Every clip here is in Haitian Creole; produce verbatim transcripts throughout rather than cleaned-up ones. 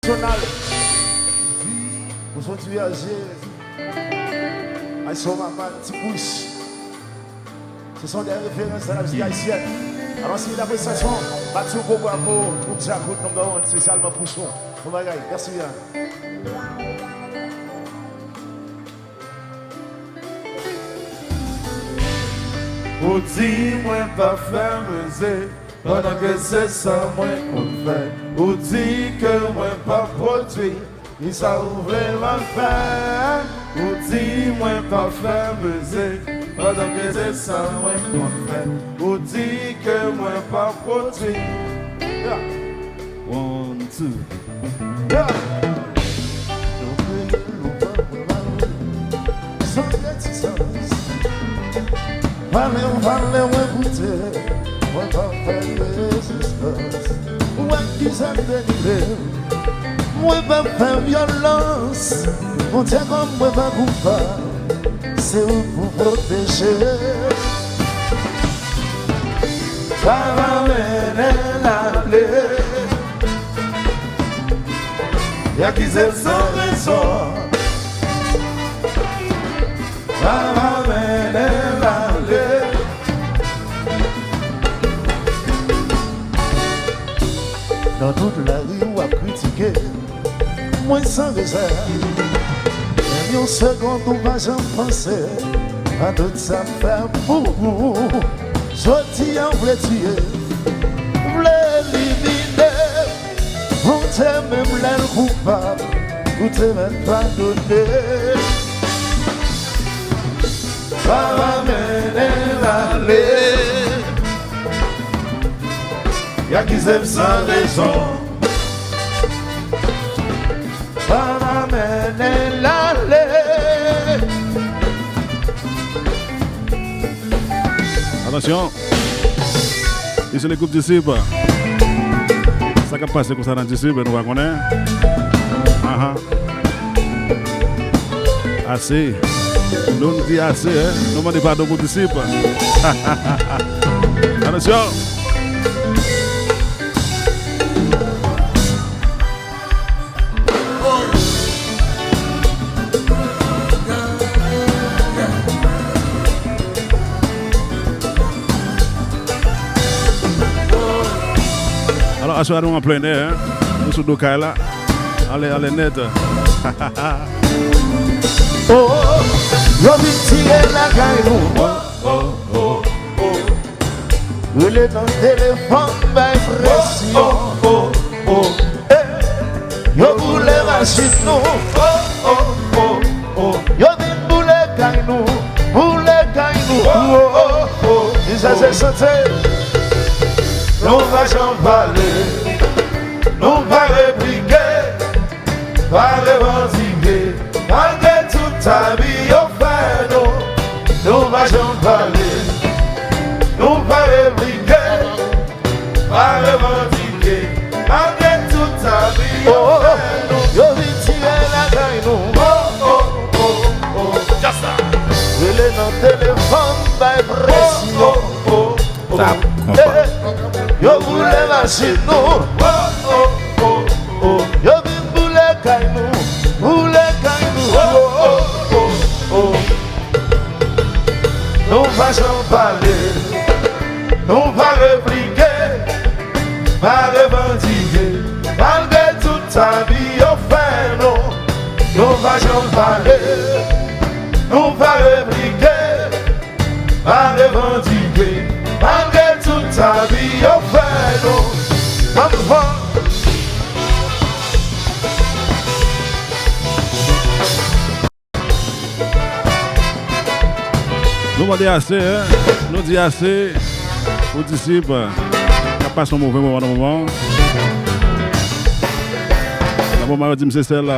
Jounal. Ou son ti vèje. Ay, son papa, ti kouch. Ce sont des références dans la musique haïtienne. Alors, si vous appréciez ça, bat un gros bravo pour Djakout number one, spécialement Pouchon. Bon bagay, merci bien. Ou di mwen pa fè mizik, pandan ke se sa mwen konn fè. Ou di ke mwen pa pwodui, kisa ou vle m ap fè? Ou di mwen pa fè mizik, pandan ke se sa mwen konn fè. Ou di ke mwen pa pwodui. Yeah. One, two. Yeah. Vale w, vale w, ekoute, mwen pa fè rezistans. Ou akize m delire, mwen pa fè vyolans. Bondye kòm mwen pa koupab, se ou pou pwoteje. Pa va mennen l ale. Y akize m san rezon. Pa va mennen l ale. Nan tout lari w ap kritike mwen san rezèv. Menm yon segonn ou pa janm panse a tout sa m fè pou ou. Jodi a w vle tiye, vle elimine. Bondye menm lè l koupab, ou te mèt padone. Pa va mennen l ale. Y akize m san rezon. Pa va mennen l ale. Atansyon. Li se le gwoup Disip. Sa k ap pase konsa nan Disip, nou pa konnen. Ahan. Ase. Nou di ase, en. Nou mande padon pou Disip. Atansyon. Alò, aswè a nou an plen nè, en. Nou sou do kay la. Ale, ale nèt. Oh, yo vin tire lakay nou. Oh, oh, oh, oh. Rele nan telefòn, bay presyon. Oh, oh, oh, oh. Eh, yo boule machin nou. Oh, oh, oh, oh. Yo vin boule kay nou, boule kay nou. Oh, oh, oh, oh. Kisa se sante? Nou pa janm pale, nou pa replike. Pa revandike, malgre tout abi yo fè nou. Nou pa janm pale, nou pa replike. Pa revandike, malgre tout abi yo fè nou. Yo vin tire lakay nou. Oh, oh, oh, oh. Just that. Rele nan telefòn, bay presyon. Oh, oh, oh. Tap konpa. Eh, eh, yo boule machin nou. Oh, oh, oh, oh. Yo vin boule kay nou. Boule kay nou. Oh, oh, oh, oh. Nou pa janm pale. Nou pa replike. Pa revandike. Malgre tout abi yo fè nou. Nou pa janm pale. Nou pa replike. Pa revandike, malgre tout abi yo fè nou. Ann pran. Nou mande ase, en? Nou di ase pou Disip. N ap pase yon move moman nan moman. Nan moman yo di m se sèl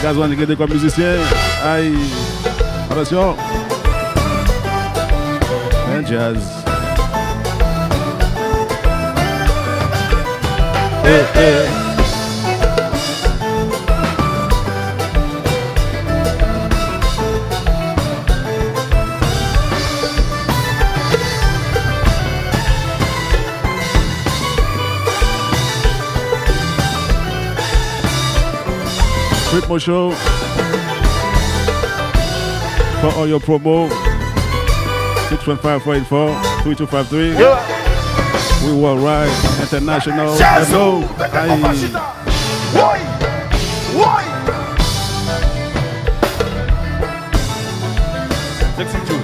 Gazman ki rete kòm mizisyen. Ay. Atansyon. Men djaz. Eh, eh. Ritmo Show. For all your promo, six one five, four eight four, three two five three. We Worldwide International. Hello. Ayi. Woy! Woy! Sexy Joe.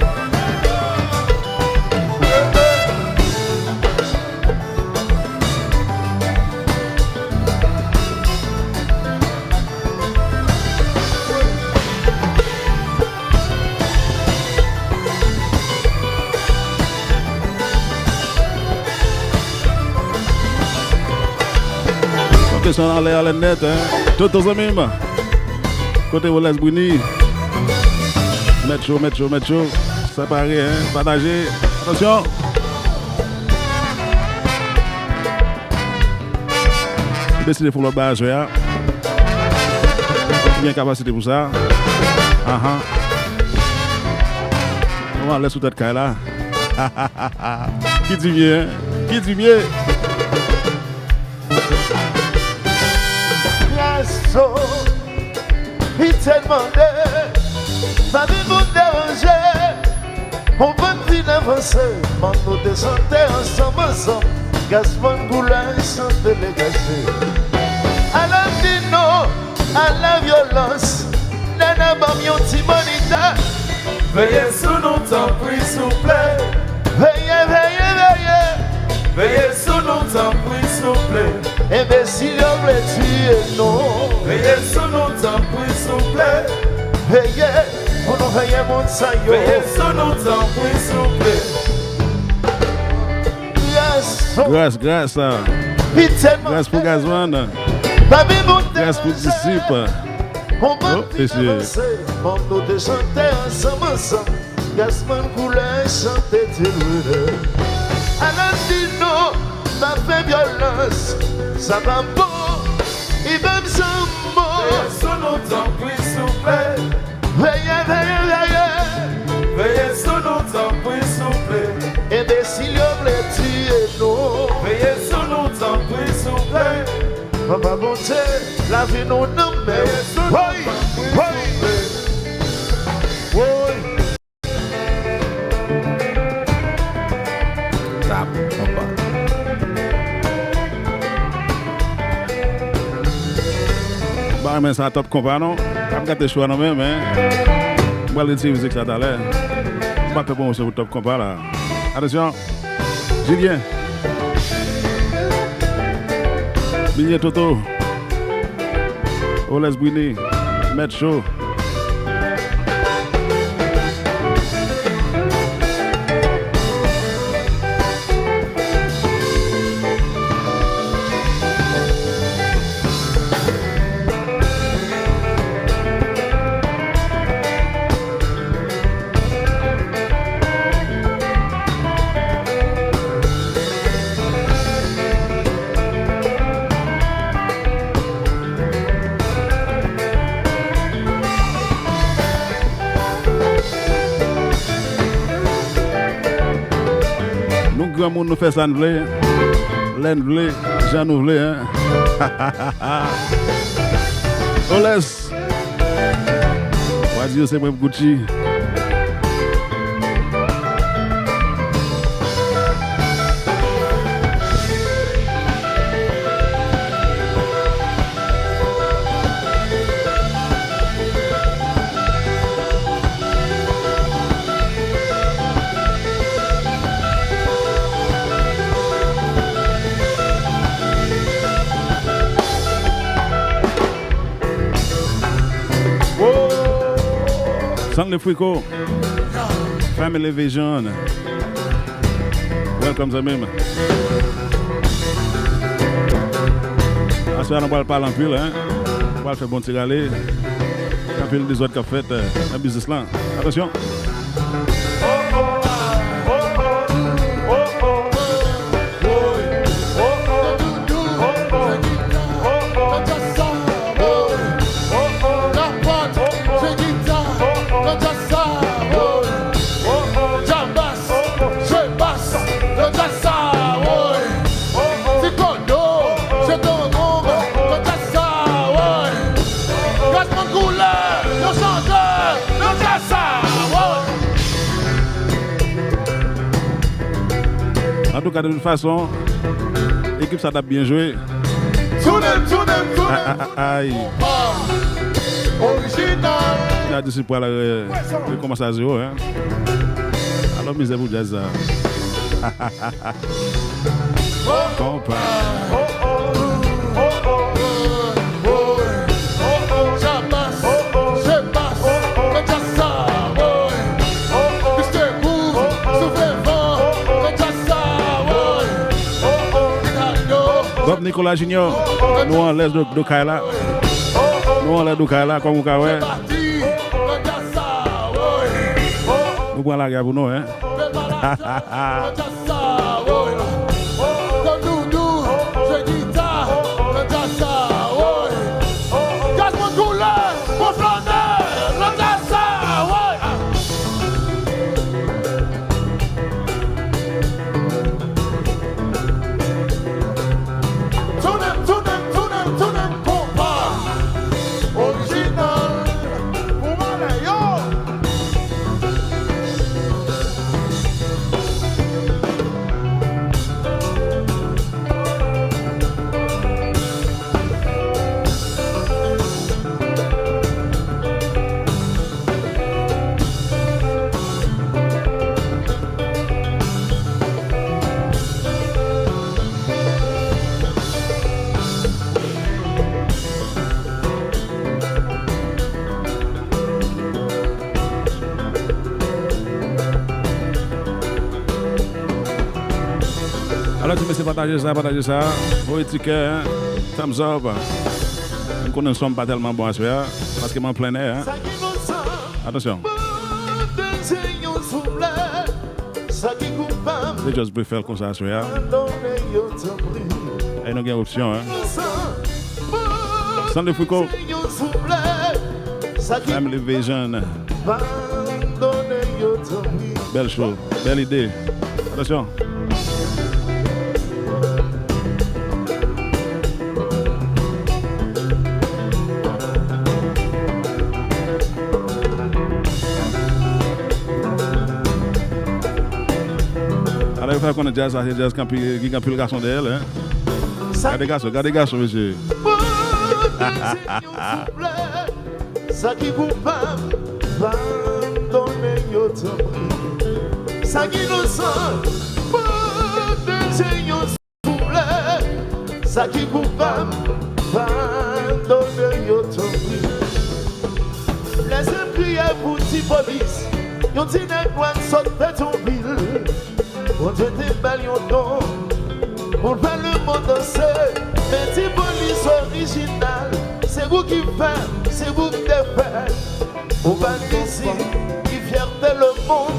Ok, sa anlè, anlè nèt, hein. Toto zanmi m. Kote Woles Brini? Mèt cho, mèt cho, mèt cho. Separe, hein. Pataje. Atansyon. Deside fon lòt bagay aswè a. Ou gen kapasite pou sa. Ahan. Kòman lè sou tèt kay la? Ki di byen, hein? Ki di byen? Gason, li te mande, pa vin pou deranje. Konprann vin avanse, bann nou te chante ansanm, ansanm. Gasman koulè chante legace. Alan di nou, a la vyolans, nana ban m yon ti monita. Veye sou nou tanpri souple. Veye, veye, veye. Veye sou nou tanpri souple. Enbesil yo vle tiye nou. Veye sou nou tanpri souple. Veye, pou nou veye moun sa yo. Veye sou nou tanpri souple. Gras, gras. Gras pou Gazman. Gras pou disip. Oh, mesye. Bann nou te chante ansanm, ansanm. Gazman koulè chante ti lwil. Alan di nou, pa fè vyolans. Sa pa bon. Li pa janm bon. Veye sou nou tanpri souple. Veye, veye, veye. Veye sou nou tanpri souple. Enbesil yo vle tiye nou. Veye sou nou tanpri souple. Papa Bondye, lavi nou nan men w. Woy, woy. Woy. Top konpa. M pa renmen sa top konpa non. Ap gate cho a nan men, men m pral retire mizik sa talè. M pa fè pwomosyon pou top konpa la. Atansyon. Julien. Minyè Toto. Oles Brini. Mèt Cho. Nou granmoun, nou fè sa n vle, lè n vle, jan nou vle, hein. Oles. W a di yo se mwen Gucci. Stanley Frico. Family Vision. Welcome, zanmi m. Aswè a, nou pral pale anpil, hein. Nou pral fè bon ti rale. Gen anpil dezòd k ap fèt, eh, nan biznis lan. Atansyon. Antouka, de tout fason, ekip sa t ap byen jwe. Tounen, tounen, tounen. Ay. Orijinal. Ti Disip pral re- rekòmanse a zewo, hein. Alò, mizè pou djaz sa. Konpa. Bob Nicolas Junior, nou anlè do, do kay la. Nou anlè do kay la, kòm ou ka wè. Nou pran lari a pou nou, hein. Sa, woy. Gwo doudou, jwe gita, nan djaz sa, woy. Gazman koulè, bon flanè, nan djaz sa, woy. Tounen, tounen, tounen, tounen, konpa. Orijinal, pou malè yo. Alò, ti mesye, pataje sa, pataje sa. Voye ti kè, hein. Thumbs up. M konnen son pa tèlman bon aswè a, paske m an plen è, hein. Atansyon. They just prefer konsa aswè a. Ey, nou gen opsyon, hein. Sanlifrico. Family Vision. Bèl show, bèl ide. Atansyon. Alò, yo fè konnen djaz sa, se djaz ki gen anpil, ki gen anpil gason dèyè l, hein. Gade gason, gade gason, mesye. Sa ki koupab, pa padone yo, tanpri. Sa ki inosan, pwoteje yo, souple. Sa ki koupab, padone yo, tanpri. Lè se priyè pou Ti Polis, yon ti nèg nwa k sot Petyonvil. Bondye te ba l yon don pou l fè lemonn danse. Men Ti Polis orijinal, se ou ki fè, se ou ki te fè. Ou pa isit, ki fyète lemonn.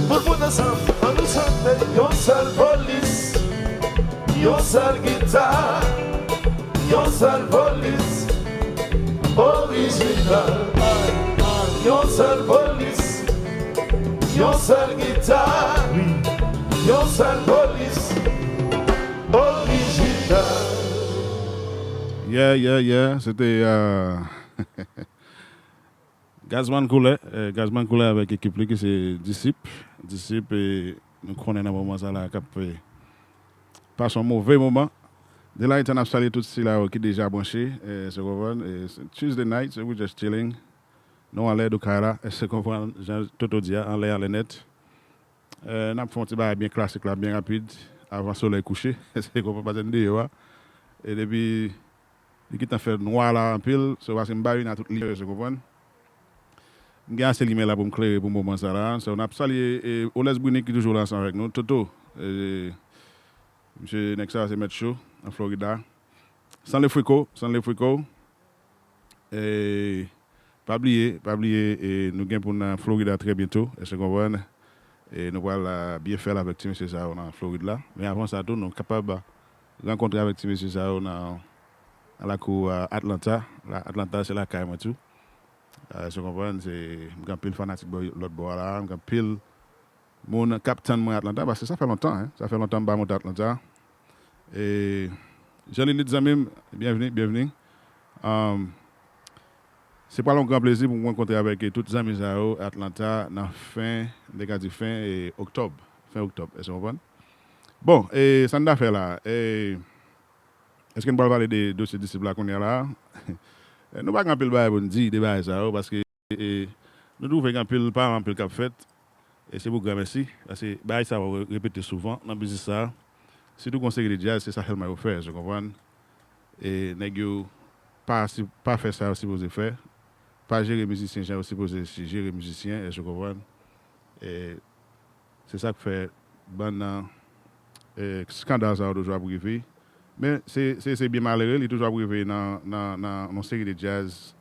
Tout moun ansanm, an nou chante. Yon sèl polis, yon sèl gita, yon sèl polis orijinal. Yon sèl polis, yon sèl gita, wi, yon sèl polis orijinal. Yeah, yeah, yeah. Se te, euh, Gazman Koulè, eh, Gazman Koulè avèk ekip li ki se Disip. Disip, eh, nou konnen nan moman sa la k ap, eh, pase yon move moman. Delight, n ap salye tout sila yo ki deja branche, eh, èske w konprann? Eh, se Tuesday night, so we just chilling. Nou anlè do kay la, èske w konprann? Jan Toto di a, anlè, anlè nèt. Eh, n ap fè yon ti bagay byen klasik la, byen rapid, avan solèy kouche. Èske w konprann? Paske n deyò a. E depi Li gentan fè nwa la anpil, so paske m pa vin a tout limyè, èske w konprann? M gen ase limyè la pou m klere pou moman sa la. So, n ap salye, e, Oles Bruny ki toujou la ansanm avèk nou. Toto, e, misye nèg sa se mèt cho an Florida. Sanlifrico, Sanlifrico. E, pa bliye, pa bliye, e, nou gen pou n nan Florida trè byento, èske w konprann? E nou pral, a, byen fè l avèk ti mesye sa yo nan Florid la. Men avan sa tou, nou kapab rankontre avèk ti mesye sa yo nan, nan lakou, a, Atlanta. La, Atlanta, se lakay mwen tou. A, èske w konprann? Se, m gen anpil fanatik bò, lòt bò a la. M gen anpil moun k ap tann mwen Atlanta, paske sa fè lontan, hein. Sa fè lontan m pa monte Atlanta. E, Jean Lilith, zanmi m, byenvni, byenvni. Um, Se pral yon gran plezi pou m rankontre avèk tout zanmi sa yo Atlanta nan fen, m te ka di fen, e, oktòb. Fen oktòb, èske w konprann? Bon, e sa n ta fè la? E, èske n pral pale de dosye Disip la kounye a la? Nou pa gen anpil bagay pou n di de bagay sa yo, paske e, nou twouve gen anpil, pa anpil k ap fèt. E se pou granmèsi, paske bagay sa yo repete souvan nan biznis sa. Sitou gen yon seri de djaz, se sa sèlman yo fè, ou konprann? E nèg yo pa, si, pa fè sa yo sipoze fè, pa jere mizisyen jan yo sipoze jere mizisyen, èske w konprann? E se sa k fè bann nan, e, eskandal sa yo toujou ap rive. Men se, se, se byen malere, li toujou ap rive nan, nan, nan yon seri de djaz.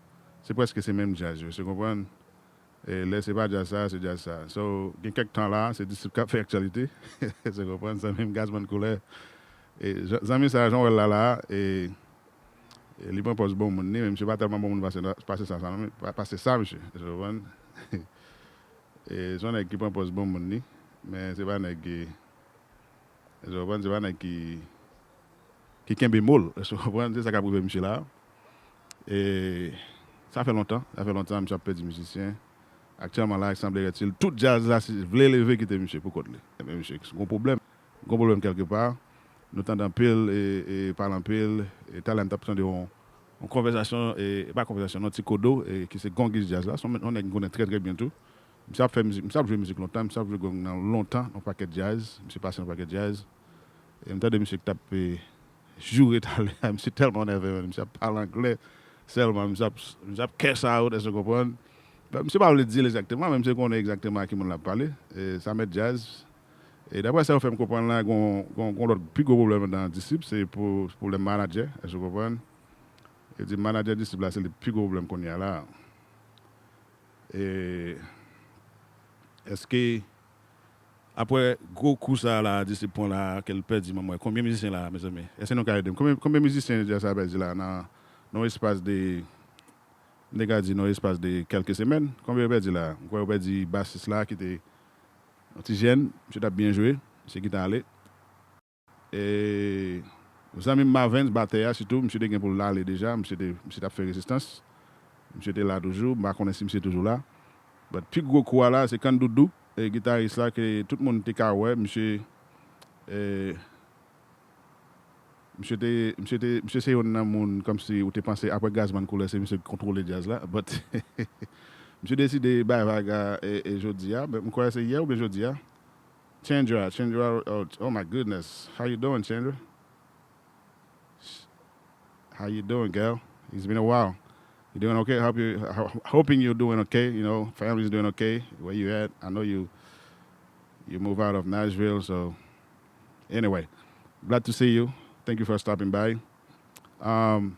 Se prèske se menm djaz yo, èske w konprann? E lè se pa djaz sa, se djaz sa. So, gen kèk tan la, se Disip k ap fè aktyalite. Èske w konprann? Zanmi m Gazman Koulè. E zanmi sa, jan w wè l la la, e, e li pran pòz bon moun ni, men misye pa tèlman bon moun pase, pase sa, sa, non, pa, pase sa, misye. Èske w konprann? E se yon nèg ki pran pòz bon moun ni, men se pa nèg ki, èske w konprann? Se pa nèg ki, ki kenbe mo l. Èske w konprann? Se sa k ap rive misye la. E sa fè lontan, sa fè lontan misye ap pèdi mizisyen. Aktyèlman la, sanblere tout djaz la si vle leve kite misye pou kont li. Ebyen, misye, se yon pwoblèm. Yon pwoblèm kèlkepa. Nou tande anpil, e, e pale anpil. E talè m t ap tande yon, yon konvèsasyon, e pa konvèsasyon, non, Ti Kodo, e ki se gongis djaz la. Se yon, yon nèg m konnen trè, trè byen tou. Misye ap fè mizik, misye ap jwe mizik lontan, misye ap jwe gong nan lontan, nan pakèt djaz. Misye pase nan pakèt djaz. E m tande misye ki t ap, e, joure talè a, misye tèlman nève, man. Misye ap pale anglè sèlman, misye ap, misye ap cash out, èske w konprann? Bon, misye pa vle di l egzakteman, men misye konnen egzakteman a ki moun l ap pale. E sa mèt djaz. E daprè sa yo fè m konprann la, gon, gon, gon lòt pi gwo pwoblèm nan Disip, se pou, pwoblèm manadjè, èske w konprann? Yo di manadjè Disip la, se li pi gwo pwoblèm kounye a la. E èske, apre gwo kou sa la, Disip pran la, ke l pèdi, mwen, mwen, konbyen mizisyen la, mezanmi? Èske nou ka ede m? Konbyen, konbyen mizisyen djaz sa pèdi la, nan, nan yon espas de, m te ka di, nan yon espas de kèlke semèn? Konbyen yo pèdi la? M kwè yo pèdi basis la, ki te yon ti jèn, misye t ap byen jwe, misye gentan ale. E zanmi m Mavens, batè a sitou, misye te gen pou l ale deja, misye te, misye t ap fè rezistans. Misye te la toujou, m pa konnen si misye toujou la. But pi gwo kou a la, se Kandoudou, e gitaris la, ke tout moun te ka wè, misye, e, misye te, misye te, misye se youn nan moun, kòmsi ou te panse, apre Gazman Koulè, se misye ki kontwole djaz la, but misye deside bay vag a, e, e jodi a, but m kwè se yè oubyen jodi a. Chandra, Chandra, oh, oh my goodness. How you doing, Chandra? How you doing, girl? It's been a while. You doing okay? Hope you, ho- hoping you're doing okay. You know, family's doing okay. Where you at? I know you you move out of Nashville, so anyway, glad to see you. Thank you for stopping by. Um,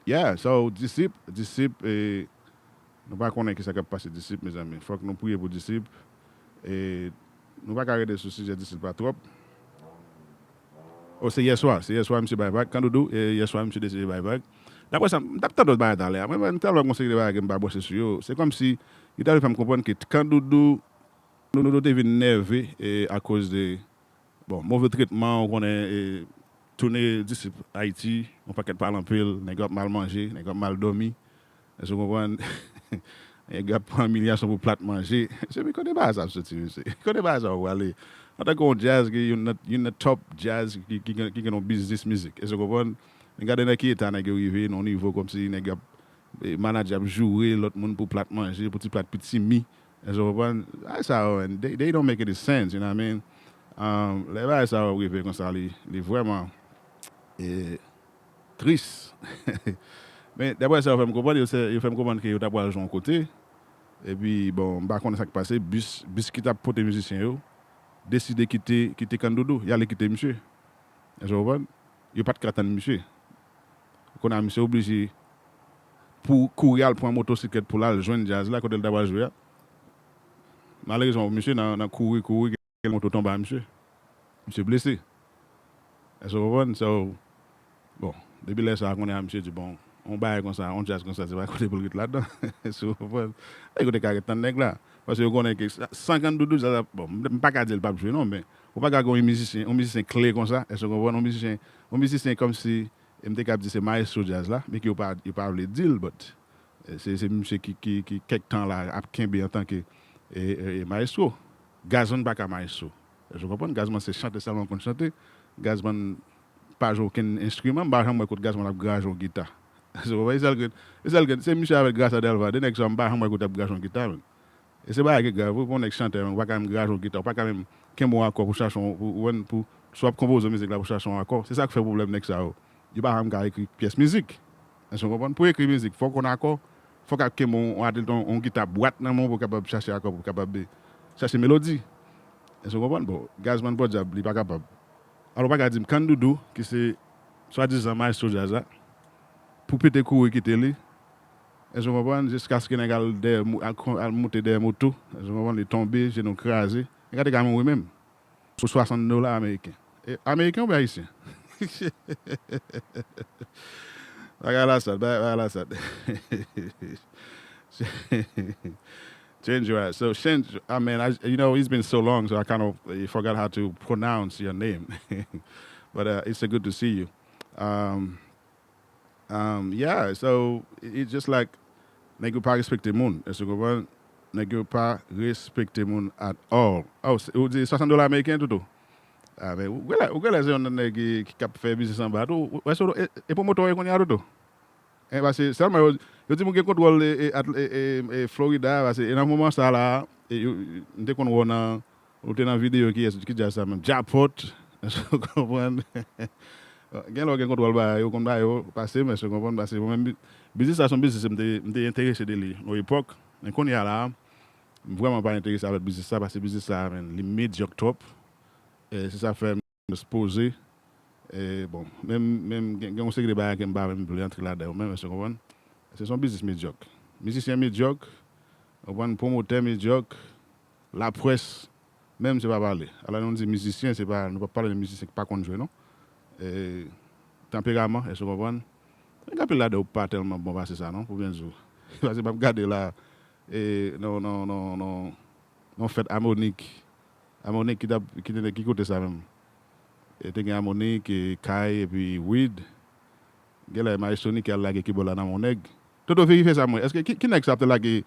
yeah, so Disip, Disip, eh, nou pa konnen ki sa k ap pase Disip, mezanmi. Fòk nou priye pou Disip. E nou pa ka rete sou sijè Disip la twòp. Oh, se yèswa, se yèswa misye bay vag. Kandoudou, e yèswa misye deside bay vag. Daprè sa, m t ap tande lòt bagay talè a. Mwen menm, talè gon seri de bagay ke m pa bwose sou yo. Se kòmsi li ta vle fè m konprann ke Kandoudou, Kandoudou te vin nève, e, akoz de, bon, move tretman, ou konnen, e, tounen Disip Ayiti, yon pakèt pale anpil, nèg yo ap mal manje, nèg yo ap mal dòmi. Èske w konprann? Nèg yo ap pran imilyasyon pou plat manje. Mesye, men kote bagay sa ap soti, mesye? Kote bagay sa ap prale? Antanke yon djaz ki youn nan, youn nan top djaz ki, ki, ki gen yon biznis mizik. Èske w konprann? Men gade nan ki eta nèg yo rive, nan yon nivo kòmsi nèg yo ap, e, manadjè ap joure lòt moun pou plat manje, pou ti plat pitimi. Èske w konprann? Bagay sa yo, man, they, they don't make any sense, you know what I mean? Um, lè bagay sa yo rive konsa, li, li vrèman, e, tris. Men, daprè sa yo fè m konprann, yo se, yo fè m konprann ke yo ta pral jwe yon kote. Epi, bon, m pa konnen sa k pase, bis, bis ki t ap pote mizisyen yo, deside kite, kite Kandoudou, y ale kite misye. Èske w konprann? Yo pa t ka tann misye. Kounye a, misye oblije pou kouri al pran motosiklèt pou l al jwenn djaz la, kote l ta pral jwe a. Malerezman pou misye, nan, nan kouri, kouri, gen moto tonbe a misye. Misye blese. Èske w konprann? So, bon, depi lè sa a, kounye a, misye di, bon, yon bagay konsa, yon djaz konsa, se pa kote pou l ret ladan. Èske w konprann? E kote ka ret tann nèg la? Paske yo konnen ke sa, san Kandoudou, djaz la, bon, m, m pa ka di l p ap jwe non, men ou pa ka gen yon mizisyen, yon mizisyen kle konsa, èske w konprann? Yon mizisyen, yon mizisyen kòmsi, e m te ka di se mayestwo djaz la, men ke yo pa, yo pa vle di l, but, e, se, se misye ki, ki, ki kèk tan la ap kenbe antanke, e, e, e mayestwo. Gazman pa ka mayestwo. Èske w konprann? Gazman se chante sèlman l konn chante. Gazman pa jwe okenn enstriman. M pa janm wè kot Gazman ap graje yon gita. Èske w konprann? E sèl grenn, e sèl grenn, se misye avèk Gracia Delva. De nèg sa yo, m pa janm wè kote y ap graje yon gita, menm. E se bagay ki grav, wi, pou yon nèg chantè, menm, ou pa ka menm graje yon gita, ou pa ka menm kenbe yon akò pou chache yon, pou, pou, pou, si w ap konpoze yon mizik la pou chache yon akò. Se sa k fè pwoblèm nèg sa yo. Yo pa janm ka ekri pyès mizik. Èske w konprann? Pou ekri mizik, fò w konn akò, fò w ka kenbe yon, yon atil-, yon, yon gita bwat nan men w pou w kapab chache akò, pou w kapab, eh, chache melodi. Èske w konprann? Bon, Gazman Podyab, li pa kapab. Alò, w pa ka di m Kandoudou, ki se swadizan mayestwo djaz la, pou pete kouri kite li. Èske w konprann? Jiskaske nèg al dèyè mo-, al kon-, al moute dèyè moto. Èske w konprann? Li tonbe, jenou kraze. Nèg la te ka mouri menm. Pou swasant dola ameriken. E, ameriken oubyen ayisyen? Bagay la sòt, bagay, bagay la sòt. Change your ass. So, change, I mean, I, you know, it's been so long, so I kind of eh, forgot how to pronounce your name. But uh, it's so good to see you. Um, um, yeah, so it- it's just like, nèg yo pa respekte moun. Èske w konprann? Nèg yo pa respekte moun at all. Oh, se- ou di swasant dola ameriken, Toto? Ah, men ou genlè, ou genlè se yon nèg ki, ki ap fè biznis anba tou. Ou, ou, èske ou, e, e pwomotè w ye kounye a, Toto? Eh, paske sèlman yo, yo di m ou gen kontwòl e, e, at- e, e, e Florida, paske e nan moman sa la, e, yo, m te konn wè w nan, ou te nan videyo ki, ki djaz sa menm, Djapot, èske w konprann? Gen lè w gen kontwòl bagay, yo konn bagay yo pase m, èske w konprann? Paske mwen menm, bi- biznis sa se yon biznis m te, m te enterese de li yon epòk, men kounye a la, m vrèman pa enterese a lòt biznis sa, paske biznis sa, menm, li medyòk twòp, e se sa fè m poze. E, bon, menm, menm gen, gen yon seri de bagay ke m pa menm vle antre ladan yo menm, èske w konprann? Se yon biznis medyòk. Mizisyen medyòk, w konprann, pwomotè medyòk, laprès, menm se pa pale. Alò, lè nou di mizisyen, se pa, nou p ap pale de mizisyen ki pa konn jwe, non. E, tanperaman, èske w konprann? Gen anpil ladan yo pa tèlman bon pase sa, non, pou byen di w. Paske m ap gade la, e, nan, nan, nan, nan, nan fèt Amonik. Amonik ki t ap, ki te, ki kote sa menm? E te gen Amonik, e, Kay, epi Wid. Genlè Maestro Nicky al lage kibòd la nan men yon nèg. Toto, verifye sa mwen. Èske ki, ki nèg sa ap te lage,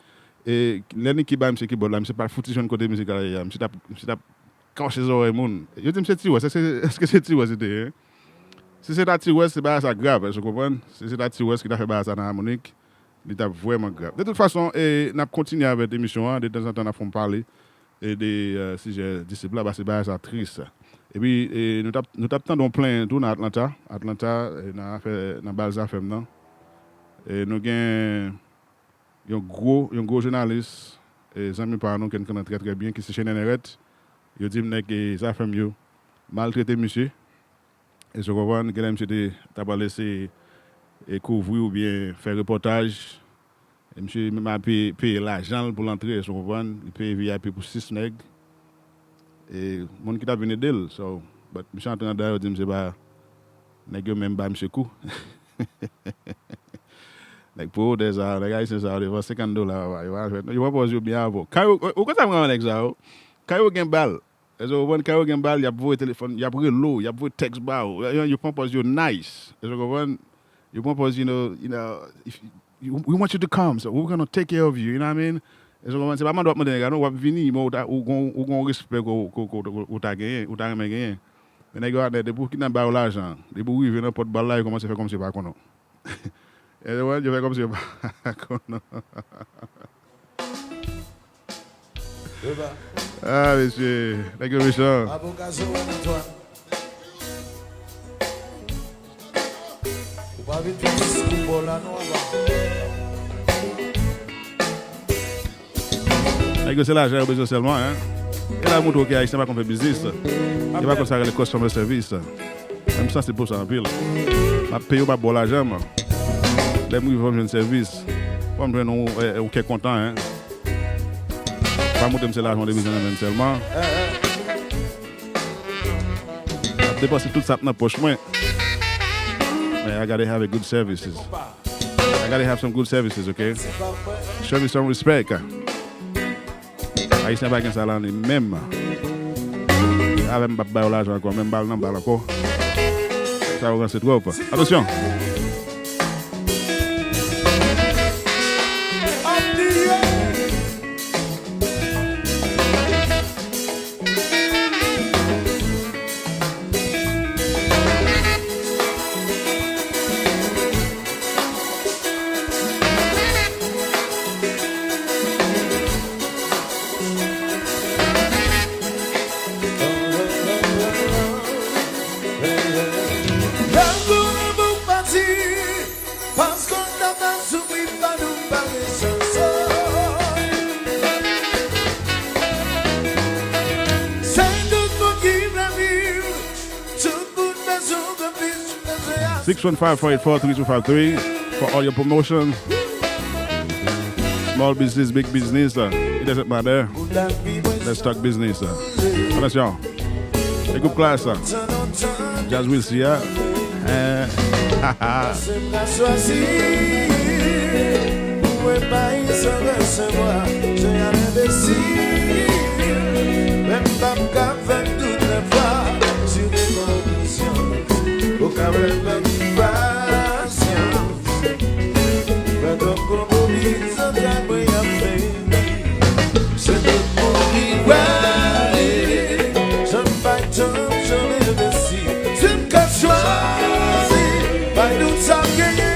e, lè Nicky bay misye kibòd la, misye pa t fouti jwenn kote mizik la ye a, misye t ap, misye t ap kòche zòrèy moun. Yo di m se Ti Wès. Èske, èske se Ti Wès li te ye? Si se ta Ti Wès, se bagay sa grav, èske w konprann? Si se ta Ti Wès ki ta fè bagay sa nan Amonik, li t ap vrèman grav. De tout fason, e, n ap kontinye avèk emisyon an, detanzantan n ap fè yon pale, e, de, e, sijè Disip la, paske bagay sa tris. Epi, e, nou t ap, nou t ap tande yon plenyen tou nan Atlanta. Atlanta, e, nan afè, nan bal Zafèm nan. E, nou gen yon gwo, yon gwo jounalis, e, zanmi pa nou, ke n konnen trè, trè byen, ki se Chene Nèrèt. Yo di m nèg, e, Zafèm yo maltrete misye. Èske w konprann? Genlè misye te, ta pral eseye, e, kouvri oubyen fè repòtaj. E misye menm ap peye, peye lajan l pou l antre, èske w konprann? Li peye V I P pou sis nèg. E moun ki t ap vin ede l, so, but misye antre anndan, yo di m se pa nèg yo menm ba misye kou. Nèg pwomotè sa yo, nèg ayisyen sa yo, devan senkant dola, yo pa jwenn, yo pran pòz yo byen avè w. Kay, ou, ou konn sa m renmen nèg sa yo? Kay yo gen bal. Èske w konprann? Kay yo gen bal, y ap voye telefòn, y ap rele w, y ap voye tèks ba w. Yo, yo pran pòz yo nice. Èske w konprann? Yo pran pòz, you know, you know, if, you, we want you to come, so we're gonna take care of you, you know what I mean? Èske w konprann? Se pa mande w ap mande nèg la, non, w ap vini, men ou ta, ou gon, ou gon respè ke w, ke w, ke w, ou ta genyen, ou ta renmen genyen. Men nèg yo a, depi w kidnap ba yo lajan, depi w rive nan pòt bal la, yo kòmanse fè kòmsi yo pa konnen w. Èske w konprann? Yo fè kòmsi yo pa konnen w. Ah, mesye, nèg yo mechan. Avoka Joel Antoine. Ou pa vin fè diskou bò la non, avoka. Nèg yo se lajan yo bezwen sèlman, en. E la montre w ke Ayisyen pa konn fè biznis. Yo pa konn sa rele customer service. Mwen m sansib pou sa anpil. M ap peye w, m ap ba w lajan m. Lè m rive, fò m jwenn sèvis. Fò m jwenn yon, eh, yon kè kontan, en. Pa montre m se lajan w te bezwen nan men m sèlman. M ap depanse tout sa k nan pòch mwen. Men I gotta have a good services. I gotta have some good services, okay? Show me some respect. Ayisyen pa gen sa nan li menm. Avè m p ap ba yo lajan ankò, menm bal nan bal ankò. Sa yo ranse twòp. Atansyon! Ba nou pa gen chanson. Se tout moun ki vle viv, tout moun bezwen yon plis, bezwen a. Six one five, four eight four, three two five three for all your promotion. Small business, big business, uh, it doesn't matter. Let's talk business, uh. Attention. E gwoup Klass la. Jazz Wilcy a. Eh. Se m ka chwazi. Pou mwen bay san resevwa. Je y a lenbesil. Menm pa m ka fè tout lè fwa. Sou de kondisyon. Ou ka wè menm pasyans. Pandan konpwomi zantray mwen ap fè. Se tout moun ki wè li. Jan m bay tan m, jan m envesti. Si m ka chwazi, bay nou sa m genyen.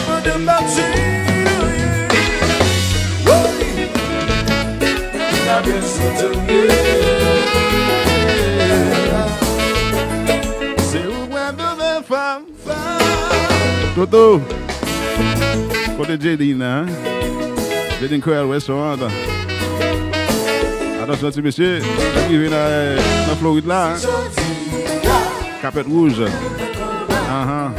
Mande m ap jwenn anyen. Woy! M ka byen soti w ye. Se ou mwen touve fanm. Toto. Kote Jadine, hein? Jadine Cruel, restaurant. Atansyon, ti mesye. Nèg rive nan, nan Florid la, hein? Kapèt wouj. Ahan.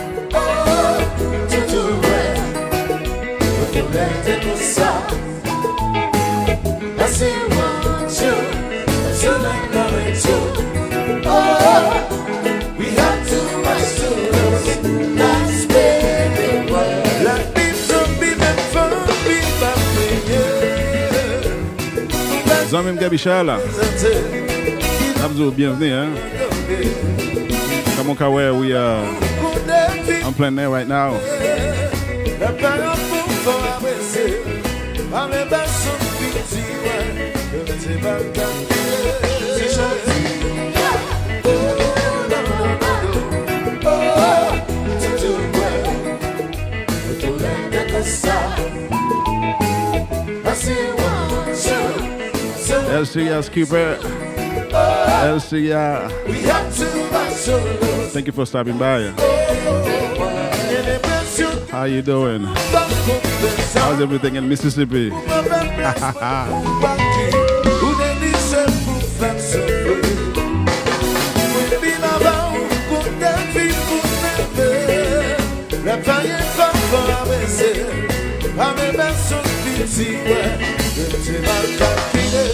Zanmi m Gaby Charles, n ap di w byenvni, hein. Kòman w ka wè, we are on plein air right now. El Siria Skipper. El Siria. Thank you for stopping by. How you doing? How's everything in Mississippi?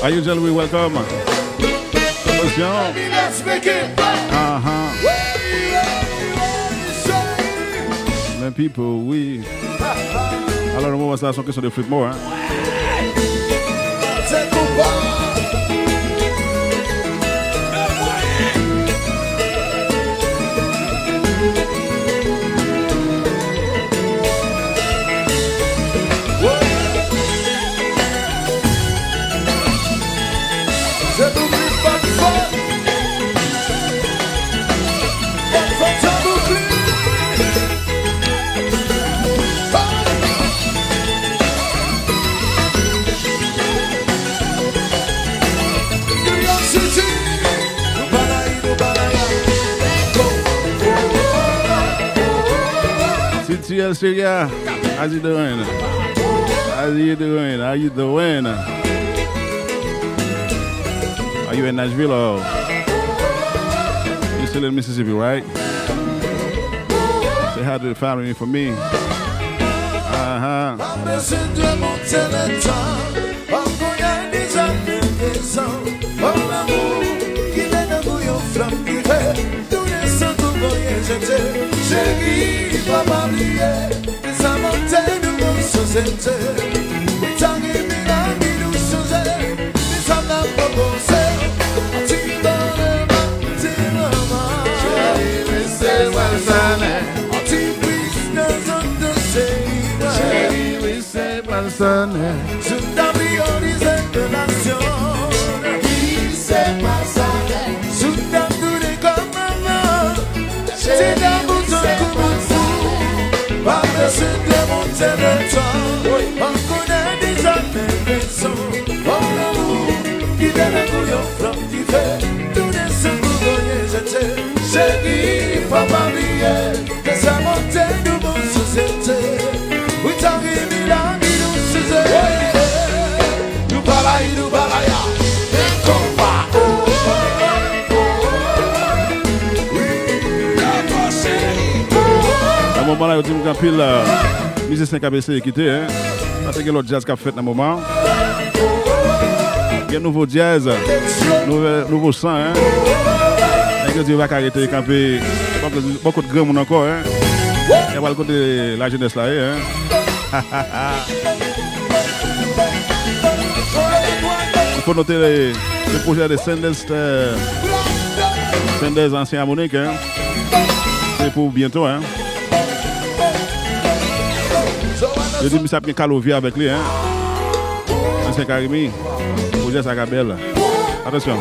Are you gentlemen welcome? Attention. Aha. Men people, wi. Alò, nan moman sa, se yon kesyon de flip mò, hein. City El Seria, how's it doing? How's it doing? How you doing? Are you in Nashville or you still in Mississippi, right? Say hi to the family for me. Uh-huh. Yo di m gen anpil, euh, mizisyen k ap eseye kite, hein. Paske gen lòt djaz k ap fèt nan moman an. Gen nouvo djaz, nouvo, nouvo san, hein. Nèg yo di yo pa ka rete kanpe bò kot, bò kot granmoun ankò, hein. Y ap al kote lajenès la ye, hein. Il faut noter le, le projet de Sanders, euh, Sanders, ansyen Amonik, hein. Se pou byento, hein. Yo di misye ap gen Kalovia avèk li, hein. Ansyen Karimi. Pwojè sa ka bèl. Atansyon.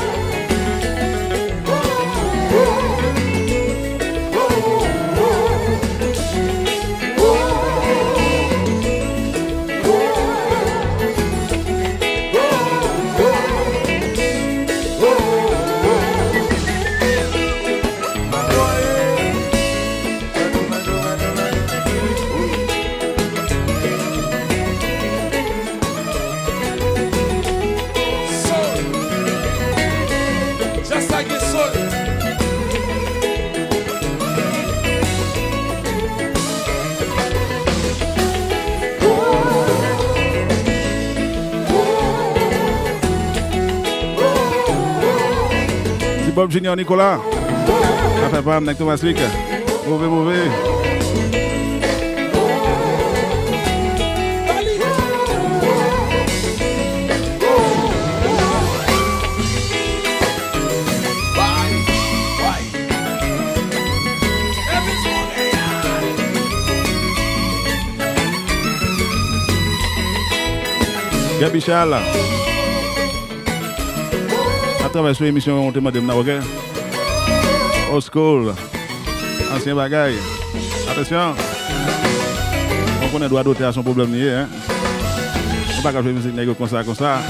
Soul. Djaz sa gen soul. Ti Bob Junior Nicolas. Afè pa m, nèg Thomas Lick. Move, move. Gaby Charles. N ap travay sou emisyon ou te mande m nan, oke? Old school. Ansyen bagay. Atansyon. Mwen konnen dwa dotè a se yon pwoblèm li ye, hein. Mwen pa ka jwe mizik nèg yo konsa, konsa.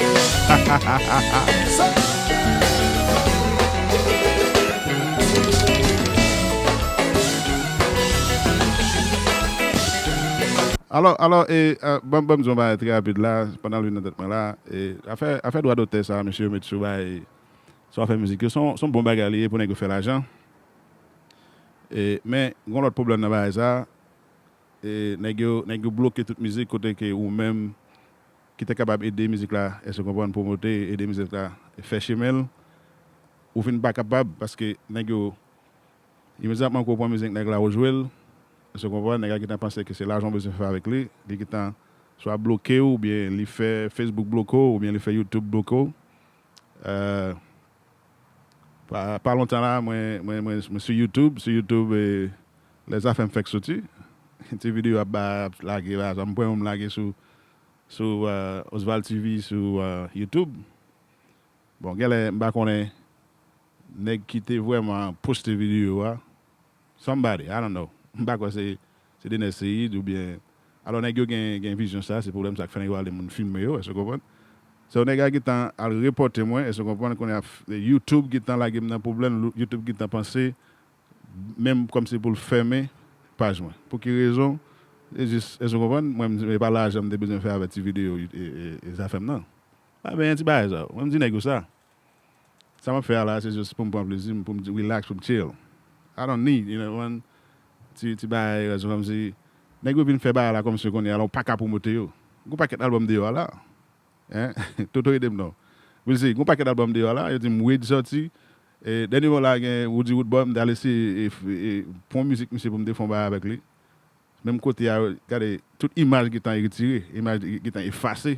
Alò, alò, e, e, ban, ban m di yon bagay trè rapid la, pandan l vin nan tèt mwen la, e, afè, afè dwa dotè sa, mesye yo met sou bagay, sou afè mizik yo, se yon, se yon bon bagay li ye pou nèg yo fè lajan. E, men, gen yon lòt pwoblèm nan bagay sa, e, nèg yo, nèg yo bloke tout mizik kote ke ou menm ki te kapab ede mizik la, èske w konprann, pwomote, ede mizik la, fè chemen l, ou vin pa kapab paske nèg yo Imedyatman ke w pran mizik nèg la, ou jwe l, èske w konprann? Nèg la gentan panse ke se lajan w bezwen fè avèk li. Li gentan swa bloke w, oubyen li fè Facebook bloke w, oubyen li fè YouTube bloke w. Euh, pa, pa lontan la, mwen, mwen, mwen, mwen sou YouTube, sou YouTube, e, lè zafè m fèk soti. Ti videyo ap ba, ap lage, ba, sa m pran yon m lage sou, sou, euh, Osval T V, sou, euh, YouTube. Bon, genlè, m pa konnen nèg ki te vrèman poste videyo a. Somebody, I don't know. M pa kwè se, se Denè Seyid oubyen, alò, nèg yo gen, gen vizyon sa, se pwoblèm sa k fè nèg yo ale moun filme yo, èske w konprann? So, nèg la gentan al repòte mwen, èske w konprann? Kounye a, f-, YouTube gentan lage m nan pwoblèm, YouTube gentan panse, menm kòmsi pou l fèmen paj mwen. Pou ki rezon? E jis, èske w konprann? Mwen, m, e pa lajan m te bezwen fè avèk ti videyo, e, e, e zafè m nan. Pa benyen ti bagay sa yo. Mwen, m di nèg yo sa. Sa m ap fè a la, se jis pou m pran plezi m, pou m di relax, pou m chill. I don't need, you know, one, ti, ti bagay, rezon kòmsi, nèg yo vin fè bagay la kòmsi yo konnen, alò, w pa ka pwomote yo. Gon pakèt albòm deyò a la. Hein? Toto ede m non. Wilzy, gon pakèt albòm deyò a la, yo di m Wid sòti. E, dènye mo la, gen Roody Roodboy, m t al eseye, e, e, pran mizik misye pou m te fè yon bagay avèk li. Menm kote a, gade, tout imaj gentan retire, imaj gentan efase.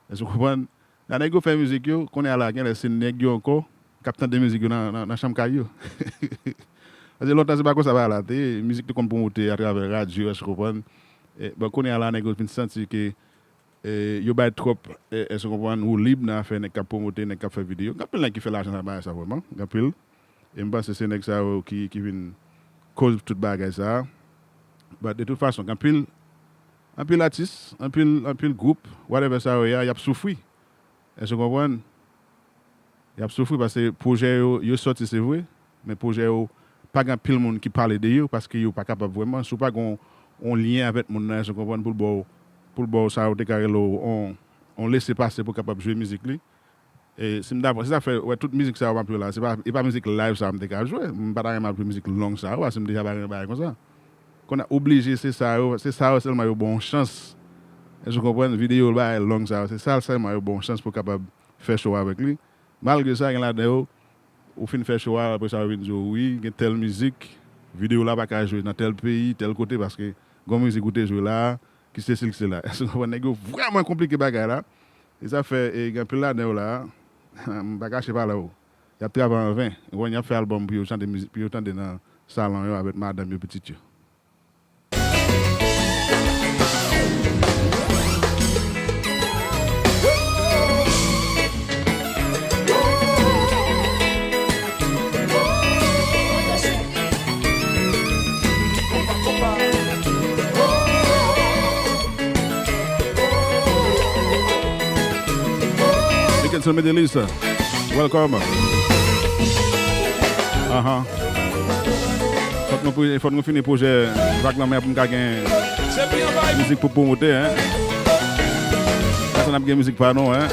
Èske w konprann? La nèg yo fè mizik yo, kounye a la, genlè se nèg yo ankò k ap tande mizik yo nan, nan, nan chanm kay yo. Paske lontan se pa konsa bagay la te ye, mizik te konn pwomote atravè radyo, èske w konprann? E, bon, kounye a la, nèg yo vin santi ke, e, yo bay twòp, e, èske w konprann, woulib nan afè nèg k ap pwomote, nèg k ap fè videyo. Gen anpil nèg ki fè lajan nan bagay sa vrèman, gen anpil. E m panse se nèg sa yo ki, ki vin koz tout bagay sa. But de tout fason, gen anpil, anpil atis, anpil, anpil gwoup, whatever sa yo ye a, y ap soufri. Èske w konprann? Y ap soufri paske pwojè yo, yo sòti, se vre, men pwojè yo pa gen anpil moun ki pale de yo paske yo pa kapab vrèman. Si w pa gen yon, yon lyen avèk moun nan, èske w konprann, pou l ba w, pou l ba w sa yo te ka rele w yon, yon lese pase pou w kapab jwe mizik li. E si m ta pran, se sa k fè, wè, tout mizik sa yo m ap jwe la, se pa, e pa mizik live sa yo m te ka jwe. M pa ta renmen ap jwe mizik long sa yo, paske m deja pa renmen bagay konsa. Kounye a oblije se sa yo, se sa yo sèlman yo ba w chans. Èske w konprann? Videyo bagay long sa yo, se sa sèlman yo ba w chans pou w kapab fè show avèk li. Malgre sa, gen ladan yo, ou fin fè show a, apre sa, yo vin di w, wi, gen tèl mizik, videyo la pa ka jwe nan tèl peyi, tèl kote, paske gen yon mizik ou te jwe la, ki sesi, ki sela. Èske w konprann? Nèg yo vrèman konplike bagay la. E sa fè, e, gen anpil ladan yo la, m pa kache pale w. Y ap travay an ven. Ou konprann, y ap fè albòm pou yo chante mizik, pou yo tande nan salon yo avèk madanm yo, pitit yo. Mickelson Medelis, welcome. Aha. Fòk nou, fòk nou fini pwojè Vag Lanmè pou n ka gen mizik pou pwomote, en. Konsa n ap gen mizik pa nou, en.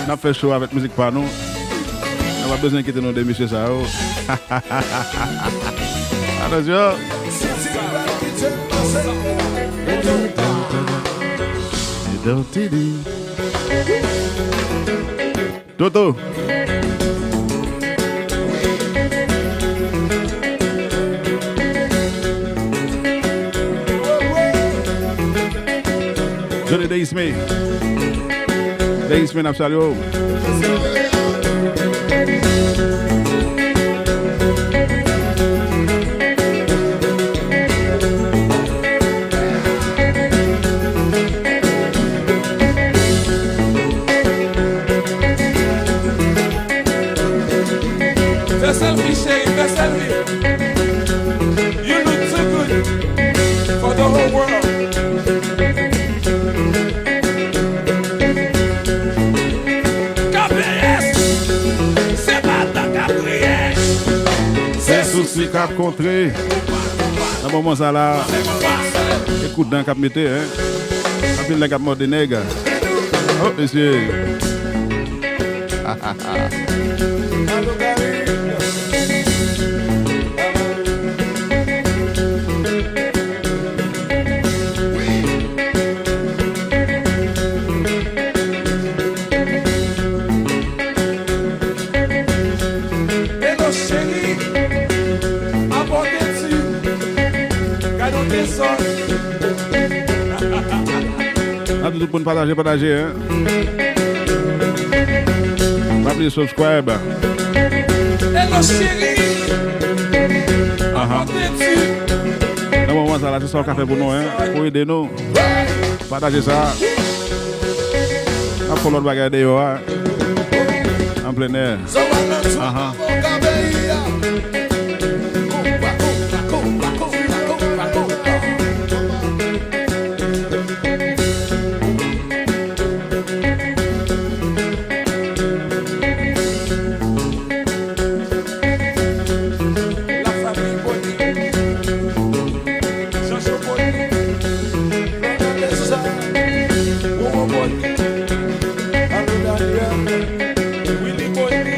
N ap fè show avèk mizik pa nou. Nou pa bezwen enkyete nou de mesye sa yo. Atansyon. Toto. Johnny Deisme. Deisme, n ap salye w. Fè selfie, cheri, fè selfie. You look too good for the whole world. K P S, se pa tan k ap kriye. Se sousi k ap kontre. Nan moman sa la, e kout dan k ap mete, en. Anpil nèg ap mòde nèg. Oh, mesye. Hello, cheri. Apòte ti. Gade yon dezòd. N ap di tout moun pataje, pataje, en. Pa bliye subscribe. Hello, cheri. Aha. Apòte ti. Nan moman sa la, se sa w ka fè pou nou, en. Pou ede nou. Pataje sa. N ap fè lòt bagay deyò a. An plen è. Aha. La famille Boni, Jojo Boni, Vanessa, Wowo Boni, Alo Daniel, Willy Boni.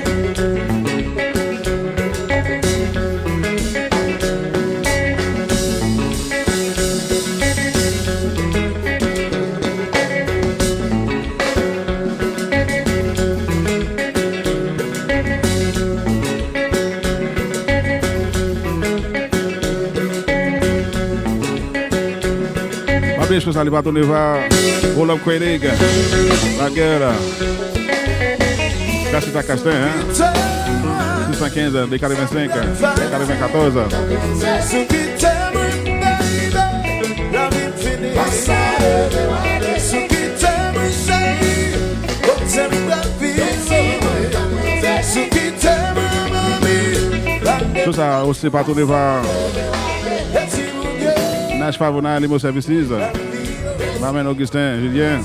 Mwen byen chou sa li pa tounen va. Roll up Koenig. Lagè la. Kasita Kasten, hein? Sis san kenz, de katrevensenk, de katrevenkatòz. Sou sa, osi pa tounen va Nash Favona, Limo Services. Mamen Augustin, Julien.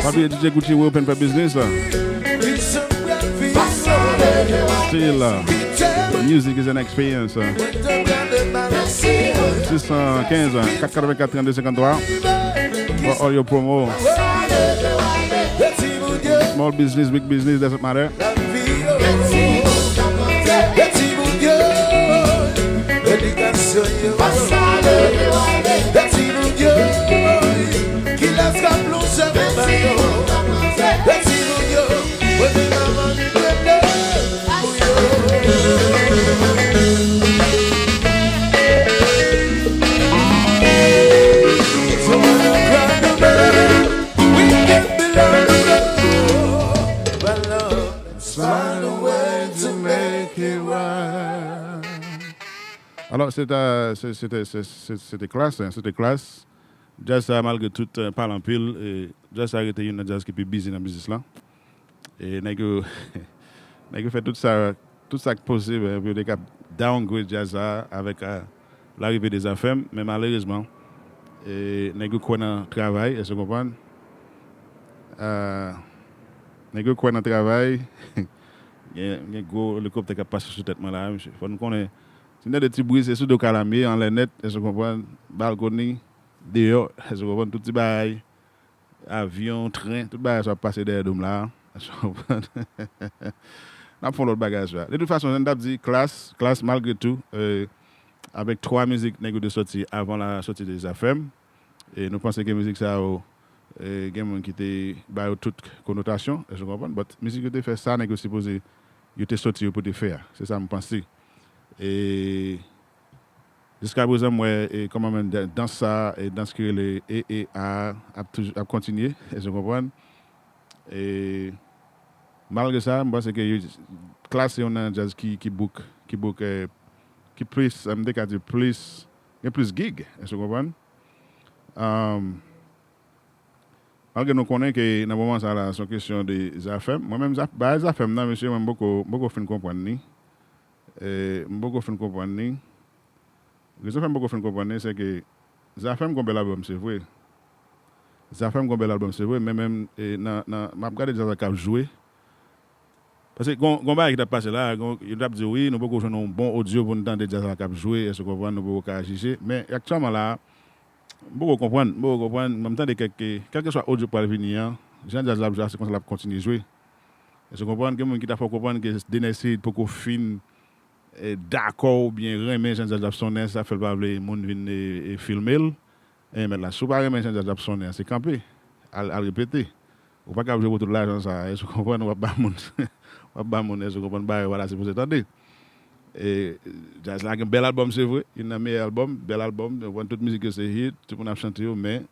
Pa bliye D J Gucci, we open for business. Still, uh, music is an experience. Six cent quinze, quatre quatre-vingt-quatre, trente-deux cinquante-trois. For all your promo. Small business, big business, doesn't matter. Alò, se ta, se, se te, se, se, se te Klass, hein, se te Klass. Djaz sa, malgre tout, eh, pale anpil, eh, djaz sa rete youn nan djaz ki pi bizi nan biznis lan. E nèg yo, nèg yo fè tout sa, tout sa k posib, eh, pou yo te ka downgrade djaz sa avèk, eh, larive de Zafèm, men malerezman, eh, nèg yo kwè nan travay, èske w konprann? Eh, nèg yo kwè nan travay, gen, gen gwo elikoptè k ap pase sou tèt mwen la, mesye. Fò n konnen, si n tande ti bri, se sou do kalamye, anlè nèt, èske w konprann? Balkoni, deyò, èske w konprann? Tout ti bagay, avyon, tren, tout bagay sa ap pase dèyè do m la. Èske w konprann? N ap fè yon lòt bagay aswè a. De tout fason, jan n t ap di, Klass, Klass, malgre tou, eh, avèk twa mizik nèg yo te sòti avan la sòti de Zafèm, e nou panse ke mizik sa yo, eh, gen moun ki te ba yo tout konotasyon, èske w konprann? But mizik yo te fè sa nèg yo sipoze, yo te sòti yo pou te fè a. Se sa m panse. E jiska prezan, m wè, e, kòman menm da-, dans sa, e, dans ki rele E E A ap toujou, ap kontinye, èske w konprann? E malgre sa, m panse ke yo, Klass se youn nan djaz ki, ki bouk, ki bouk, e, ki plis, m te ka di plis, gen plis gig, èske w konprann? Um, malgre nou konnen ke nan moman sa la, se yon kesyon de Zafèm. Mwen menm, Zaf-, bagay Zafèm nan, mesye, mwen, m poko, m poko fin konprann li. E, m poko fin konprann li. Rezon fè m poko fin konprann li, se ke Zafèm gon bèl albòm, se vre. Zafèm gon bèl albòm, se vre, men menm, e, nan, nan, m ap gade djaz la k ap jwe. Paske gon, gon bagay ki t ap pase la, gon, yo t ap di, wi, nou poko jwenn yon bon odyo pou n tande djaz la k ap jwe, èske w konprann, nou poko ka jije. Men aktyèlman la, m poko konprann, m poko konprann, m tande kèk, kèlkeswa odyo k pral vini an, jan djaz la ap jwe a, se konsa l ap kontinye jwe. Èske w konprann? Gen moun ki ta fè w konprann ke Dener Ceide poko fin, e, dakò oubyen renmen jan djaz la ap sonnen, sa fè l pa vle moun vin, e, e, filme l. E, mèt la, si w pa renmen jan djaz la ap sonnen an, se kanpe. Al, al repete. Ou pa ka ap jwe pou tout lajan sa, èske w konprann? W ap ba moun, w ap ba moun, èske w konprann, bagay yo pa ta sipoze tande. E, djaz la gen bèl albòm, se vre, youn nan meyè albòm, bèl albòm, w konprann, tout mizik yo se hit, tout moun ap chante yo, men,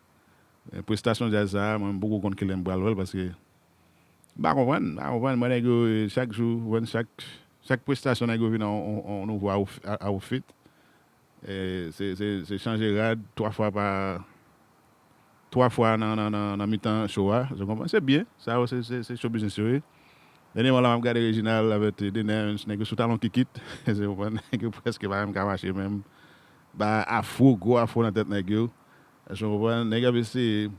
e, prestasyon djaz sa, mwen, m poko konn kilè m pral wè l, paske m pa konprann, m pa konprann, mwen, nèg yo, e, chak jou, w konprann, chak, chak prestasyon, nèg yo vin a yon, yon, yon nouvo outf-, outfit. E, se, se, se chanje rad twa fwa pa, twa fwa nan, nan, nan, nan mitan show a, ou konprann? Se byen, sa yo, se, se, se show business yo ye. Dènyèman la, m ap gade Reginald avèk Dener, nèg yo sou talon kikit, ou konprann? Nèg yo prèske pa menm ka mache menm. Ba afro, gwo afro nan tèt nèg yo. Ou konprann? Nèg yo ap eseye,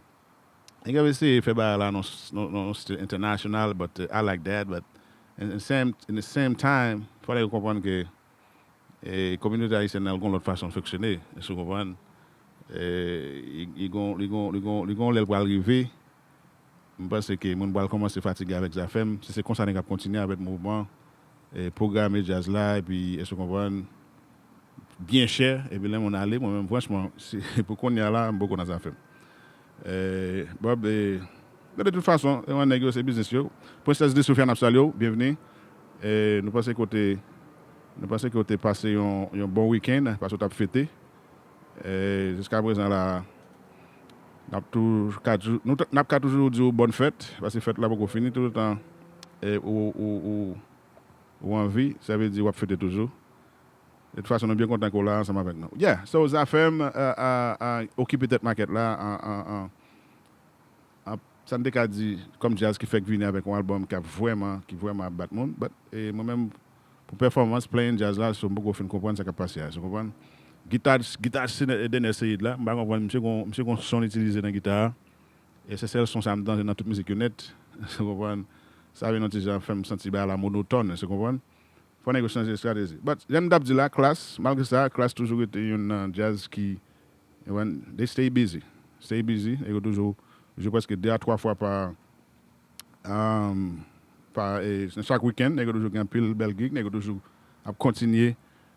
nèg yo ap eseye fè bagay la nan, nan, nan, nan stil international, but, uh, I like that, but in, in same, in the same time, fò nèg yo konprann ke e kominote ayisyèn nan gon lòt fason fonksyone, èske w konprann? E, li, li gon, li gon, li gon, li gon lè l pral rive. M panse ke moun pral kòmanse fatige avèk Zafèm. Si se konsa nèg ap kontinye avèk mouvman, e, pwograme djaz la, epi, èske w konprann? Byen chè, epi lè moun ale, mwen menm, franchman, si, pou kounye a la, m poko nan Zafèm. Eh, Bob, eh, men de tout fason, e, nèg yo se biznis yo. Princess de Sophia, n ap salye w, byenvni. Eh, nou panse ke w te, nou panse ke w te pase yon, yon bon wikenn, paske w t ap fete. Eh, jiska prezan la, n ap tou ka tou-, nou t-, n ap ka toujou di w bòn fèt, paske fèt la poko fini, toutan, eh, ou, ou, ou, ou anvi, sa vle di w ap fete toujou. De tout fason, nou byen kontan ke w la ansanm avèk nou. Yeah, so Zafèm, uh, uh, uh, okipe tèt makèt la, uh, uh, uh, uh, sa n te ka di kòm djaz ki fèk vini avèk yon albòm k ap vrèman, ki vrèman ap bat moun. But, e, mwen menm, pou pèfòmans, playing djaz la, so m poko fin konprann sa k ap pase a, ou konprann? Gita, gita se Dener Ceide la, m pa konprann, misye gon, misye gon son l itilize nan gita a. E se sèl son sa m tande nan tout mizik yo nèt, ou konprann? Sa vin yon ti jan fè m santi bagay la monotòn, ou konprann? Fò nèg yo chanje estratezi. But, jan m t ap di la, Klass, malgre sa, Klass toujou rete youn nan djaz ki, you know, they stay busy. Stay busy. Nèg yo toujou jwe prèske de a twa fwa pa, um, pa, eh, nan chak wikenn, nèg yo toujou gen anpil bèl gig, nèg yo toujou ap kontinye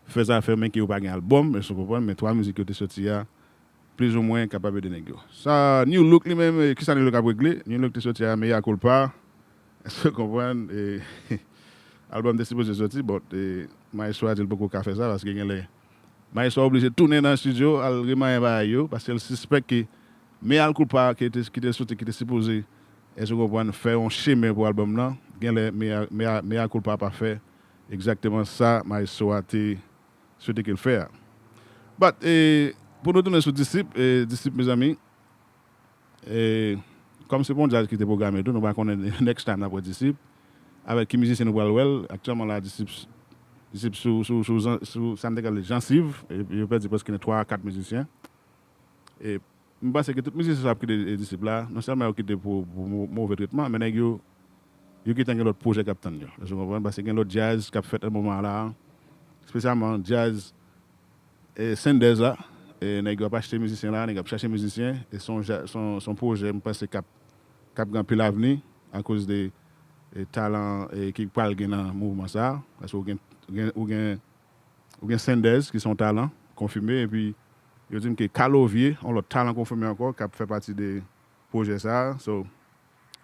fè zafè, men ke yo pa gen albòm, èske w konprann? Men twa mizik yo te soti a, plizoumwen kapab ede nèg yo. Sa, New Look li menm, eh, kisa New Look ap regle? New Look te soti a Mea Culpa. Èske w konprann? Eh, albòm te sipoze soti, but, eh, Maestro a di l poko ka fè sa, paske genlè Maestro a oblije tounen nan estidyo, al remanyen bagay yo, paske l sispèk ke Mea Culpa ki te, ki te soti, ki te sipoze, èske w konprann, fè yon chemen pou albòm nan, genlè Mea, Mea, Mea Culpa pa fè egzakteman sa Maestro a te swete ke l fè a. But, eh, pou nou tounen sou Disip, eh, Disip, mezanmi, eh, kòm se pa yon djaz ki te pwograme tou, nou pa konnen next time n ap wè Disip. Avèk ki mizisyen nou pral wè l? Aktyèlman la, Disip, Disip sou, sou, sou, sou, sa m te ka rele Jansiv, e yo pèdi prèske twa a kat mizisyen. E m panse ke tout mizisyen sa ap kite, eh, Disip la, non sèlman yo kite pou, pou mo-, move tretman, men nèg yo, yo gentan gen lòt pwojè k ap tann yo. Èske w konprann? Paske gen lòt djaz k ap fèt nan moman la, espesyalman djaz, eh, Senders la. Eh, nèg yo ap achte mizisyen la, nèg yo ap chache mizisyen, e se yon ja-, se yon, se yon pwojè, m panse, k ap, k ap gen anpil avni akoz de, eh, talan, eh, ki pral gen nan mouvman sa a. Paske ou gen, gen, ou gen Ou gen Senders, ki se yon talan konfime, epi yo di m ke Kalovie, yon lòt talan konfime ankò, k ap fè pati de pwojè sa a. So,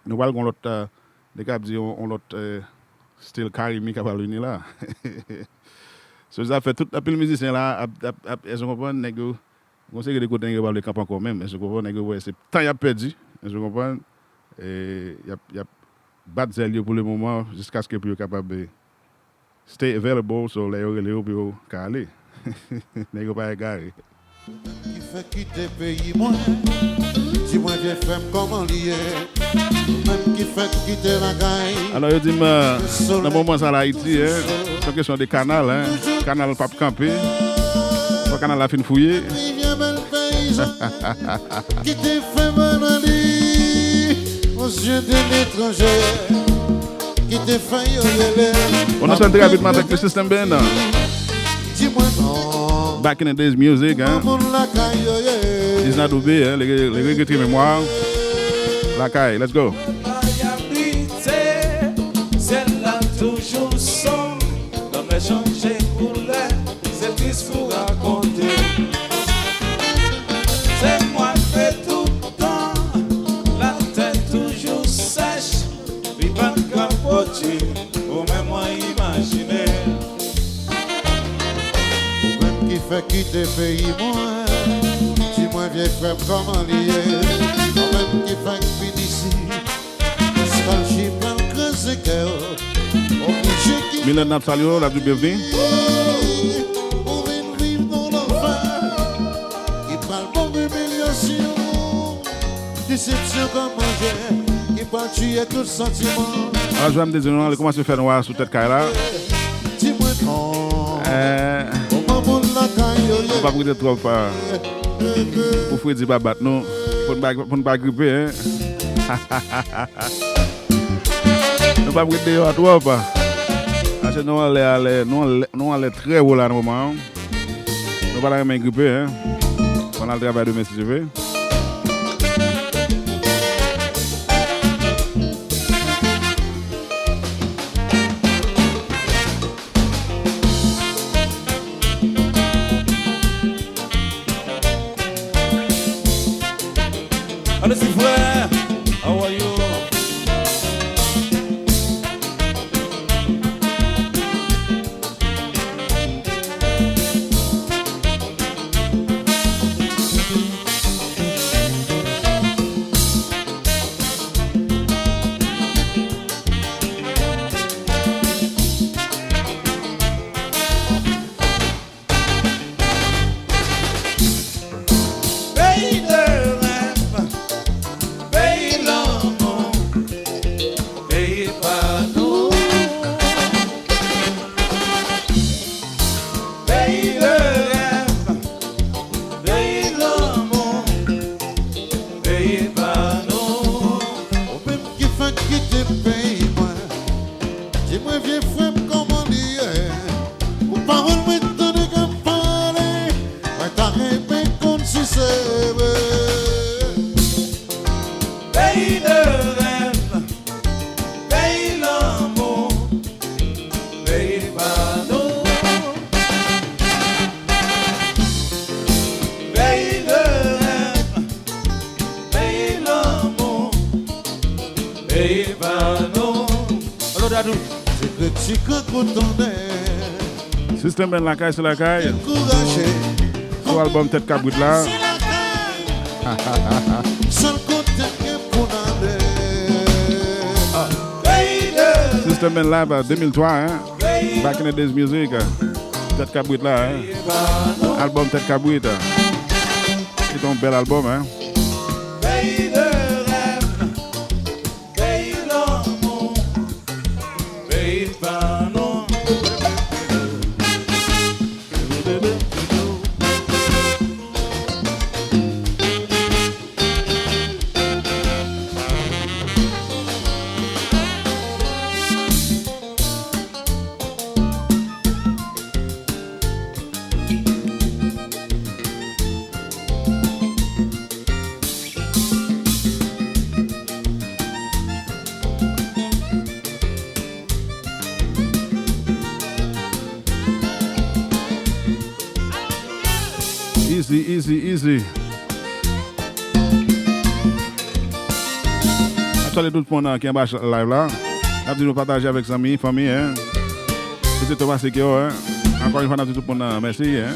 nou pral gen yon lòt, eh, nèg k ap di yon, yon lòt, eh, stil Carimi k ap al vini la. So, sa fè tout anpil mizisyen la ap, ap, ap, èske w konprann, nèg yo, gon seri de kote nèg yo pa vle kanpe ankò menm, èske w konprann, nèg yo wè se tan y ap pèdi, èske w konprann, e y ap, y ap bat zèl yo pou le moman, jiskaske pou yo kapab, eh, stay available, so lè yo rele yo pou yo ka ale. Nèg yo pa egare. Ki fè kite peyi mwen, di mwen vye frè m kòman li ye. Ou menm ki fè kite lakay. Alò, yo di m, eh, nan moman sa la Ayiti, hein, se yon kesyon de kanal, hein. Kanal p ap kanpe. Fò kanal la fin fouye. Rivyè bèl peyizan ki te fè mal a li aux yeux de l'étranger. Ki te fè yo rele. On enchaîne très rapidement avec le système band. Di mwen non. Back in the days music, hein. Moun lakay yo ye. Dizna Doubé, hein, les, les regretter mémoire. Lakay, let's go. Mwen abite, syèl la toujou sonm, lanmè chanje koulè, se tris pou rakonte. Se mwa k fè tout tan, latè toujou sèch, li pa t ka pwodui, ou menm mwen imajine. Ou menm ki fè kite peyi mwen, di mwen vye frè m kòman li ye. Ou menm ki fè k vin isi, nostalji pral kraze kè w. Oblije kite. Milan, n ap salye w, n ap di w byenvni. Ou vin viv nan lanfè, ki pral ban w imilyasyon. Desepsyon kòm manje, ki pral tiye tout santiman. Alò, jan m te di nou an, li kòmanse fè nwa sou tèt kay la. Di mwen non. Eh, kòman moun lakay yo ye? Nou p ap rete twòp, eh, pou fredi pa bat nou. Pou n pa, pou n pa gripe, hein. Nou p ap rete deyò a twòp. Paske nou anlè, anlè, nou anlè, nou anlè trè wo la nan moman an. Nou pa ta renmen gripe, hein. Fò n al travay demen si Dye vle. Alo, ti frè, how are you? Peyi de rèv. Se vre. Peyi de rèv, peyi lanmou, peyi pa nou. Peyi de rèv, peyi lanmou, peyi pa nou. Alo, Dadou. Sikrèt, sikrèt, kout tonnè. Sistèm Band lakay, se lakay. Dekouraje. Sou albòm Tèt Kabrit la. Sèl kote gen pou n ale. Sistèm Band Live, euh, de mil twa, hein. Back in the days music, euh, Tèt Kabrit la, hein. Albòm Tèt Kabrit, euh. Se te yon bèl albòm, hein. Peyi de rèv, peyi lanmou, peyi pa nou. Easy, easy, easy. N ap salye tout moun, euh, ki anba live la. N ap di nou pataje avèk zanmi, fanmi, hein. Mesye Thomas Sekyo, hein. Ankò yon fwa, n ap di tout moun, euh, mèsi, hein.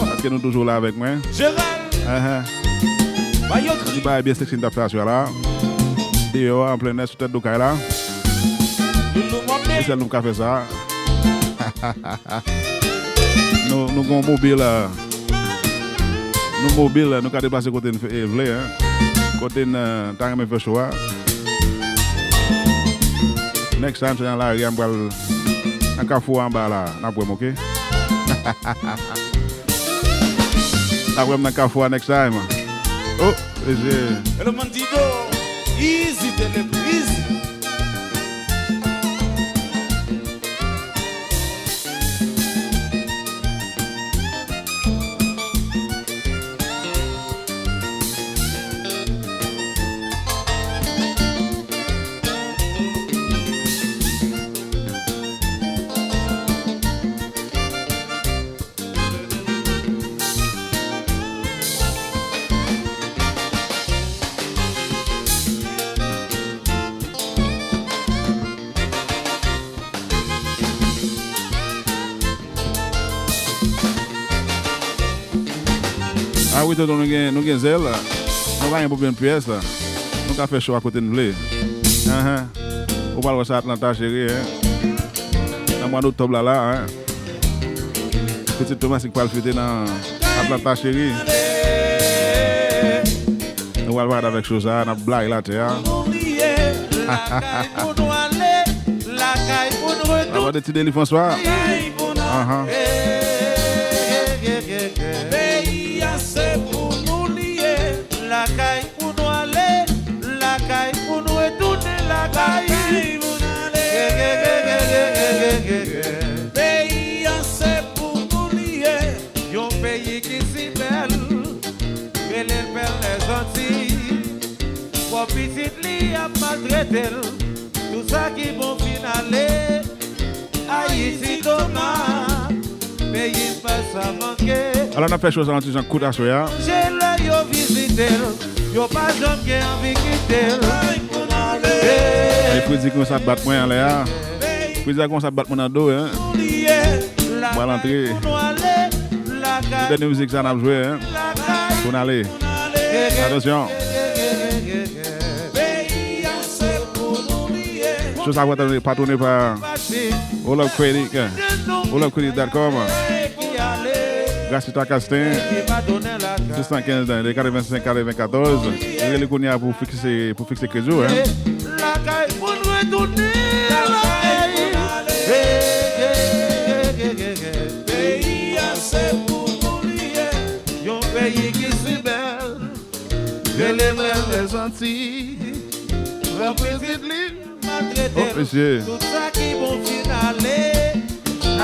Paske nou toujou la avèk mwen. Jérald. Ti bagay byen sexy n t ap fè aswè a la. Deyò a, an plen nè, sou tèt do kay la. Se sèl nou k ka fè sa. Nou, nou gon mobil, euh, nou mobil, nou ka deplase kote n vle, hein. Kote n, euh, ta renmen fè show a. Next time, se nan lari a, m pral nan kafou anba la. N ap wè m, oke? N ap wè m nan kafou a next time. Oh, mesye. Hello, Mandido. Easy, Tele, easy. Ah wi, tonton, nou gen, nou gen zèl. Nou pa gen pwoblèm pyès. Nou ka fè show a kote n vle. Ahan. Ou pral wè sa Atlanta, cheri, hein. Nan mwa doktòb la, la, hein. Pitit Thomas ki pral fete nan Atlanta, cheri. Nou pral parèt avèk show sa, n ap blayi latè a. Lakay pou nou ale, lakay pou nou ale, lakay pou nou retounen. N ap mande ti Deli François. Ahan. Peyi a se pou nou li ye. Lakay pou nou ale, lakay pou nou retounen lakay. Peyi a se pou nou li ye. Yon peyi ki si bèl, rele l bèl Lèzantiy. Pwòp pitit li ap maltrete l. Tout sa ki bon fin ale. Ayiti tomat, peyi m pa sa manke. Alò, n ap fè show sa yon ti jan kout aswè a. Sonje lè yo vizite l, yo pa janm gen anvi kite l. Ay, Fridi kòmanse ap bat mwen anlè a. Fridi a kòmanse ap bat mwen nan do, hein. M pral antre. Se dènye mizik sa n ap jwe, hein. Pou n ale. Atansyon. Show sa patwone, patwone pa Olove Credit, olove credit dot com. Grasita Castin, sis san kenz, katrevensenk katrevenkatòz. Rele kounye a pou fikse, pou fikse kredi w, hein. Lakay pou n retounen lakay. Peyi a se pou nou li ye. Yon peyi ki si bèl. Rele m Lèzantiy. Pran pitit li. Oh, mesye. Tout sa ki bon fin ale.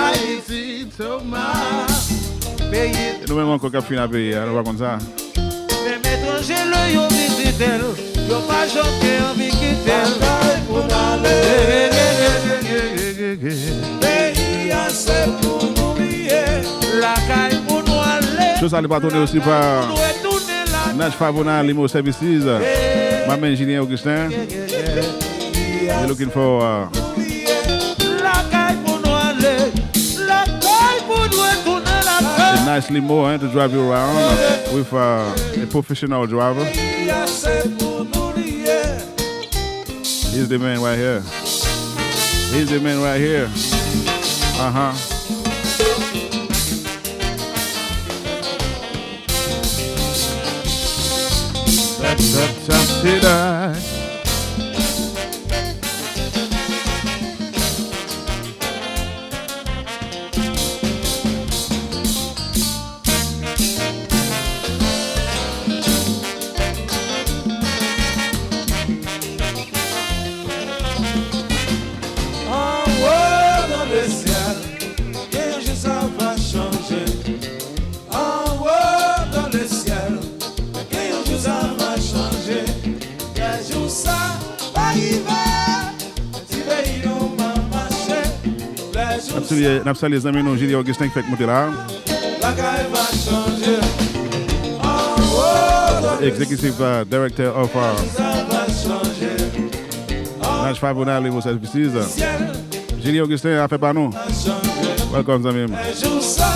Ayiti tomat. Peyi. E nou menm ankò k ap fin a peyi a, nou pa konn sa. Se lè yo vizite l, yo pa janm gen anvi kite l. Lakay pou n ale. Peyi a se pou nou li ye. Lakay pou nou ale. Show sa li patwone osi pa Nach Favona Limo Services. My man Julien Augustin. You're looking for uh, Lakay pou nou ale. Lakay pou nou retounen lakay. A nice limo, hein, to drive you around with uh, a professional driver. Peyi a se pou nou li ye. He's the man right here. He's the man right here. Uh huh. Tap, tap, tap, tap. Anwo nan le syèl, gen yon jou sa va chanje. Anwo nan le syèl, gen yon jou sa va chanje. Lè jou sa va rive, ti peyi nou va mache. Lè jou sa. N ap salye, n ap salye zanmi nou Julien Augustin ki fèk moute la. Bagay va chanje. Anwo nan le Executive uh, Director of uh, sa va chanje. Nach Favona Limo Services. Julien Augustin, afè pa nou. Welcome, zanmi m. Jou sa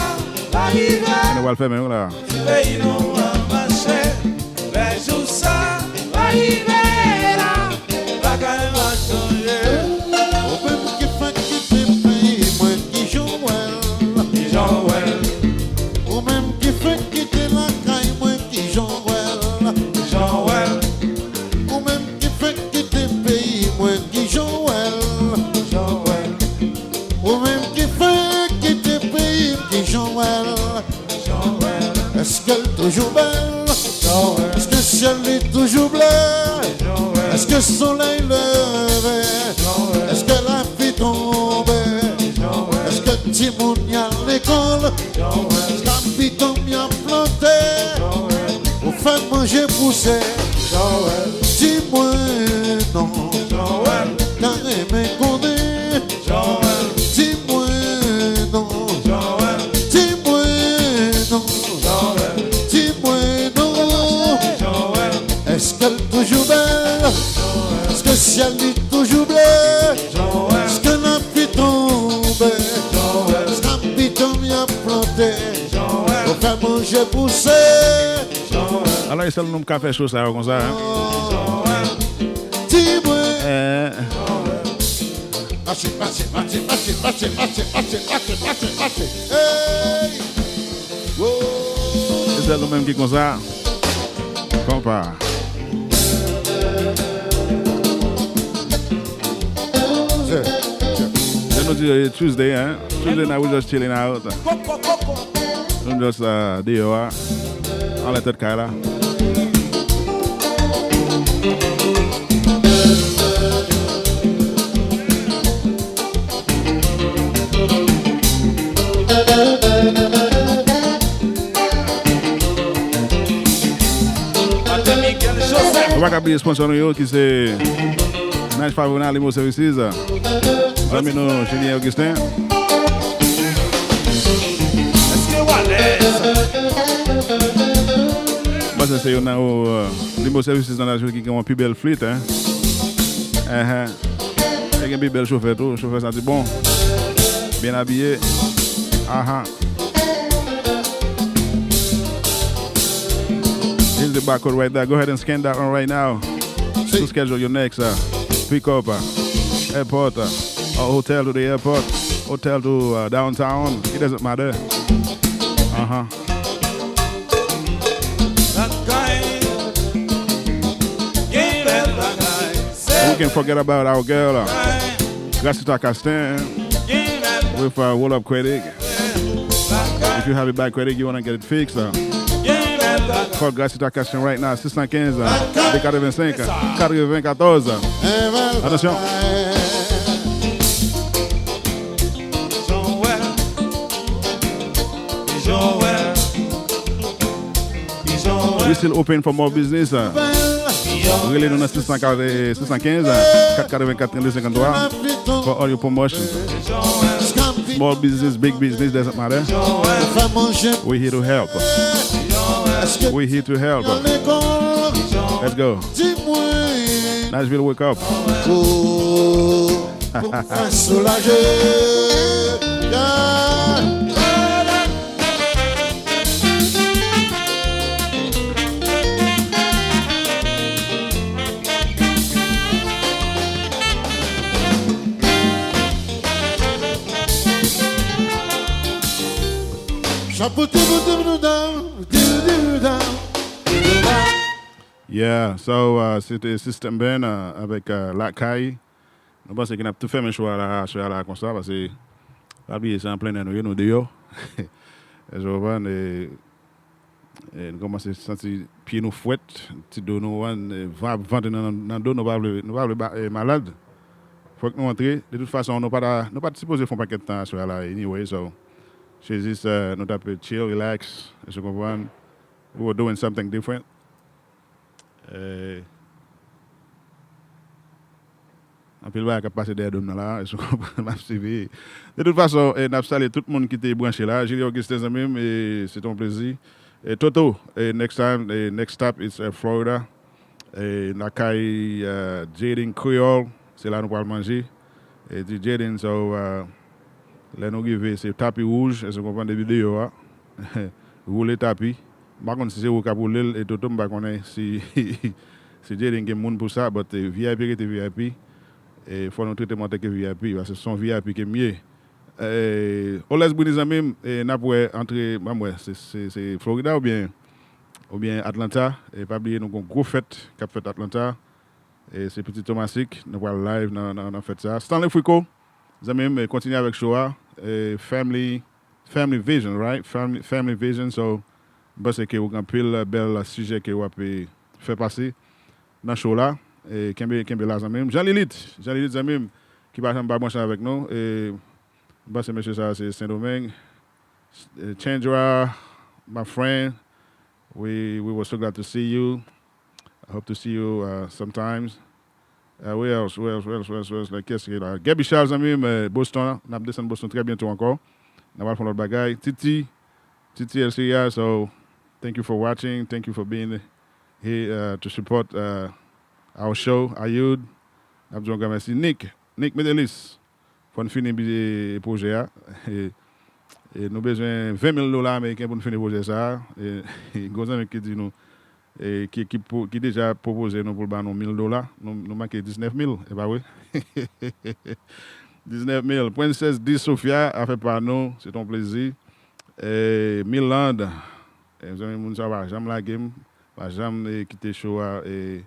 va rive. Nou pral fèmen wi la. Ti peyi nou an mache. Lè jou sa va rive la. Bagay va chanje. Ou menm ki fèk kite peyi mwen, kijan w wè l? Kijan w wè l? Ou menm ki fèk kite lakay mwen, kijan w wè l? Kijan w wè l? Ou menm ki fèk kite peyi mwen, kijan w wè l? Kijan w wè l? Ou menm ki fèk kite peyi m, kijan w wè l? Kijan w wè l? Èske l toujou bèl? Kijan w wè l? Èske syèl li toujou ble? Kijan w wè l? Èske solèy leve? Kijan w wè l? Èske lapli tonbe? Kijan w wè l? Èske timoun y al lekòl? Kijan w wè l? Èske abitan m y ap plante? Kijan w wè l? Ou fè manje pouse? Di mwen non. Ka renmen konnen. Di mwen non. Di mwen non. Di mwen non. Èske l toujou bèl? Èske syèl li toujou ble? Èske lapli tonbe? Èske abitan m y ap plante? Ou fè manje pouse? Alò, e sèl nou m ka fè cho sa yo konsa, hein? Di mwen. Eh. Mache, mache, mache. Hey! Woo! E sèl nou menm ki konsa. Konpa. Lè nou di, eh, Tuesday, hein? Tuesday night, we just chilling out. Nou just, uh, deyò a. Anlè tèt kay la. Nou pa ka bliye sponsor nou yo ki se Nice Favona Limo Services. Zanmi nou Julien Augustin. Èske w alèz? Mwen panse se youn nan yo, euh, Limo Services nan Nashville ki gen yon pi bèl flit, hein. Enhen. E gen pi bèl chofè tou. Chofè santi bon. Byen abiye. Aha. Here's the barcode right there. Go ahead and scan that one right now. To schedule your next uh, pick up uh, airport uh, or hotel to the airport, hotel to uh, downtown. It doesn't matter. Uh huh. We can forget about our girl, uh, Gracita Castan, with uh, Roll Up Credit. If you have a bad credit, you wanna get it fixed, uh, call Gracita Castan right now, six cent quinze, uh, deux quatre-vingt-cinq, quatre-vingt-quatorze. Attention. We still open for more business. Rele nou nan six cent, six cent quinze, quatre quatre-vingt-quatre, trente-deux cinquante-trois for all your promotion. Small business, big business, doesn't matter. We here to help. We here to help. Let's go. Nashville, wake up. Pou m fè soulaje. Yeah, so uh, se te System Band uh, avèk uh, Lakay. Nou panse ke n ap tou fèmen cho a la, aswè a la konsa, paske pa bliye se an plen nè nou ye, nou deyò. Èske w konprann? E, e nou kòmanse santi pye nou fwèt, ti do nou an, e, van ap vante nan, nan do, nou pa vle, nou pa vle ba, e, malad. Fòk nou antre. De tout fason, nou pa ta, nou pa t sipoze fè yon pakèt tan aswè a la, anyway, so. Se jis, e, nou t ap chill, relax, èske w konprann? We were doing something different. E, anpil bagay k ap pase dèyè do m nan la, èske w konprann? M ap siveye. De tout fason, e, n ap salye tout moun ki te branche la. Julien Augustin, zanmi m, e, se te yon plezi. E, Toto, e, next time, e, next stop, it's, e, Florida. E, lakay, e, Jaden Creole, se la nou pral manje. E, di Jaden, so, e, lè nou rive, se tapi wouj, èske w konprann, depi deyò a. Woule tapi. M pa konn si se ou k ap woule l, e Toto, m pa konnen si, si Jaden gen moun pou sa, but, e, V I P rete V I P. E fò nou trete m antanke V I P, paske se yon V I P ke m ye. E, Oles Brini, zanmi m, e, n ap wè antre, ban m wè, se, se, se Florida oubyen, oubyen Atlanta. E pa bliye, nou gen yon gwo fèt k ap fèt Atlanta. E se Pitit Tomasik, nou pral live nan, nan, nan fèt sa. Stanley Frico, zanmi m, e, kontinye avèk show a. E, family, family vision, right? Family, family vision, so, m panse ke w gen anpil, e, bèl, e, sijè ke w ap, e, fè pase nan show la. E, kenbe, kenbe la, zanmi m. Jean Lilith, Jean Lilith, zanmi m, ki pa janm pa branche avèk nou. E, m panse mesye sa se Sendomeng. E, Chandra, my friend, we, we were so glad to see you. I hope to see you uh, sometimes. Uh, where else? Where else? Where else? Where else? Where else? Like, yes, you know, Gabby Charles, zanmi m, e, Boston, n ap desann Boston trè byento ankò. N ap al fè yon lòt bagay. Titi, Titi El Seria, so thank you for watching. Thank you for being here uh, to support uh, our show, Ayoud. N ap di yon gran mèsi. Nick, Nick Medelis, fò n fini bi- pwojè a. E, e nou bezwen ven mil dola ameriken pou n fini pwojè sa a. E, e gwo zanmi ki di nou, e, ki, ki, pou- ki deja pwopoze nou pou l ba nou mil dola. Nou, nou manke diznèf mil, e pa vre? Diznèf mil. Princess Di Sofia, afè pa nou, se ton plezi. E, Mirlande, e, zanmi moun sa pa janm lage m, pa janm e, kite show a. E,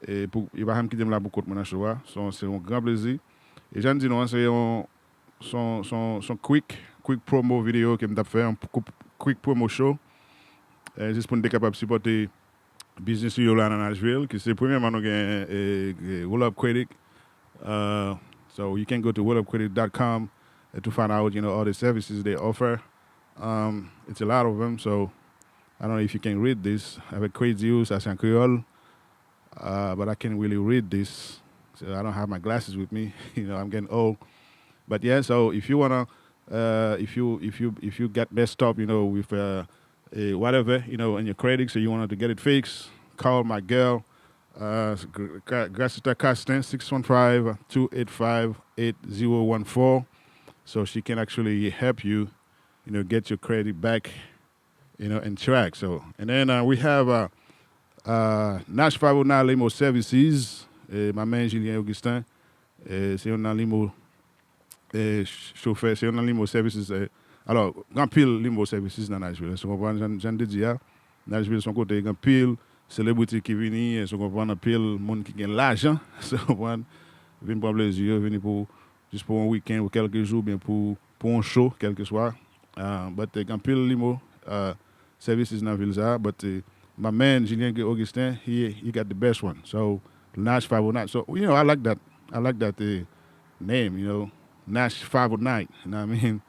e pou, yo pa janm kite m la pou kont mwen nan show a. Se yon, se yon gran plezi. E jan m di nou an, se yon, se yon, se yon, se yon quick, quick promo video ke m t ap fè, yon quick promo show. E, jis pou n te kapab sipòte biznis yo la nan Nashville, ki se premyèman nou gen e, e, Roll Up Credit. Uh, so you can go to roll up credit dot com to find out, you know, all the services they offer. Um, it's a lot of them, so I don't know if you can read this. Avec Crazy, ça c'est en créole. Uh, but I can't really read this. So I don't have my glasses with me. You know, I'm getting old. But yeah, so if you wanna, uh, if you if you if you got messed up, you know, with uh, eh, whatever, you know, in your credit, so you wanted to get it fixed, call my girl, uh, Gra- Gracita Castin, six one five, two eight five, eight zero one four. So she can actually help you, you know, get your credit back, you know, and track. So, and then uh, we have uh, uh, Nash Favona Limo Services, uh, my man Julien Augustin. Uh, se yon nan limo e, ch- chofè, se yon nan limo services. E, alò, gen anpil limo services nan Nashville. Èske w konprann? Jan, jan m te di a, Nashville se yon kote gen anpil celebrity ki vini, èske w konprann, anpil moun ki gen lajan, èske w konprann, vin pran plezi yo, vini pou, jis pou yon weekend, pou kèlke jou, oubyen pou, pou yon show, kèlkeswa. Uh, but uh, gen anpil limo uh, services nan vil sa, but uh, my man Julien Augustin, he, he got the best one. So, Nash Favonat. So, you know, I like that. I like that uh, name, you know, Nash Favonat. You know what I mean?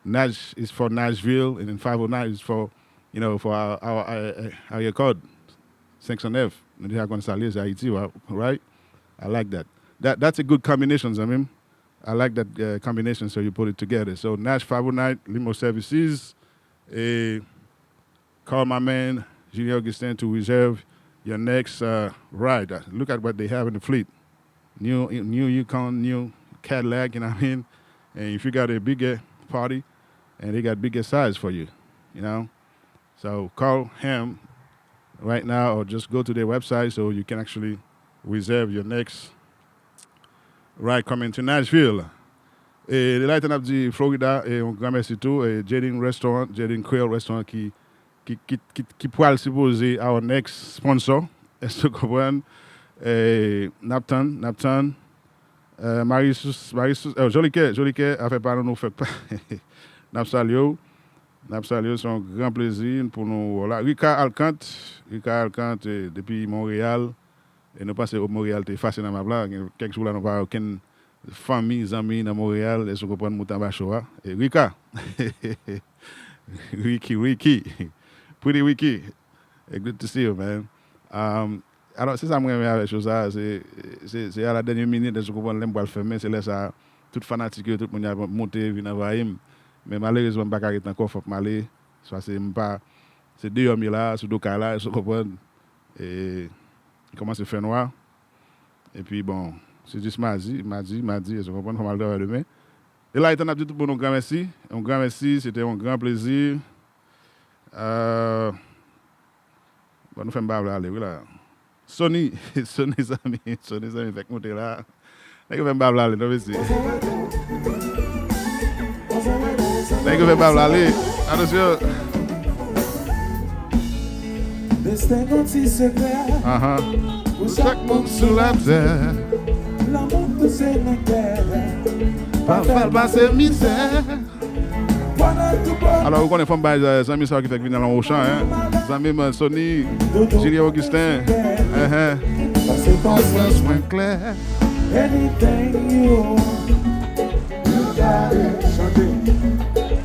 Nash is for Nashville, and then Favonat is for you know, for our, our, our, our record, senk san nèf, nou deja konn sa l ye, se Ayiti, wa- right? I like that. That, that's a good combination, zanmi m. I like that uh, combination, so you put it together. So, Nash Fabonite, Limo Services, eh, call my man, Julien Augustin, to reserve your next uh, ride. Uh, Look at what they have in the fleet. New, new Yukon, new Cadillac, you know what I mean? And if you got a bigger party, and they got bigger size for you, you know? So call him right now or just go to their website so you can actually reserve your next ride coming to Nashville. E la etan ap di Florida, e yon gran mèsi tou, e Jadin Restaurant, Jadin Creole Restaurant ki, ki, ki, ki, ki pral sipoze our next sponsor. Èske w konprann? E, n ap tann, n ap tann. E, Marisus, Marisus, e, Jolikè, Jolikè, afè pa nou, nou fèk pa. N ap salye w. N ap salye w, se yon gran plezi pou nou wè w la. Rika Alcant, Rika Alcant, e, depi Monreyal. E nou panse Monreyal te efase nan map la. Gen kèk jou la nou pa wè okenn fanmi, zanmi nan Monreyal. Èske w konprann moute anba cho a? E Rika! Ricky, Ricky! Pretty Ricky! E good to see you, man. Um, alò, se sa m renmen avèk cho sa, se, se, se a la dènye minit, èske w konprann, lè m pral fèmen, se lè sa, tout fanatik yo, tout moun y ap monte, vin anvayi m. Men malerezman, m pa ka ret ankò, fòk m ale. Paske m pa, se deyò m ye la, sou do kay la, èske w konprann? E, li kòmanse fè nwa. Epi, bon, se jis madi, madi, madi, èske w konprann? Fò m al travay demen. E la, etan n ap di tout moun yon gran mèsi. Yon gran mèsi, se te yon gran plezi. Euh, bon, nou fè m pa vle ale, wi, la. Sony, Sony, zanmi, Sony, zanmi, fèk moute la. Nèg yo fè m pa vle ale, non, mesye. Nèg yo fè m pa vle ale. Atansyon. Desten gon ti sekrè. Ahan. Pou chak moun sou latè. Lanmou pouse nan kè. Pa fè l pase mizè. Alò, ou konnen fò m bay, euh, zanmi sa yo ki fèk vin nan Ochan, hein. Zanmi m, euh, Sony, Julien Augustin. Hein, hein. Pase konsyans mwen klè. Anything you want, you got it. Chante.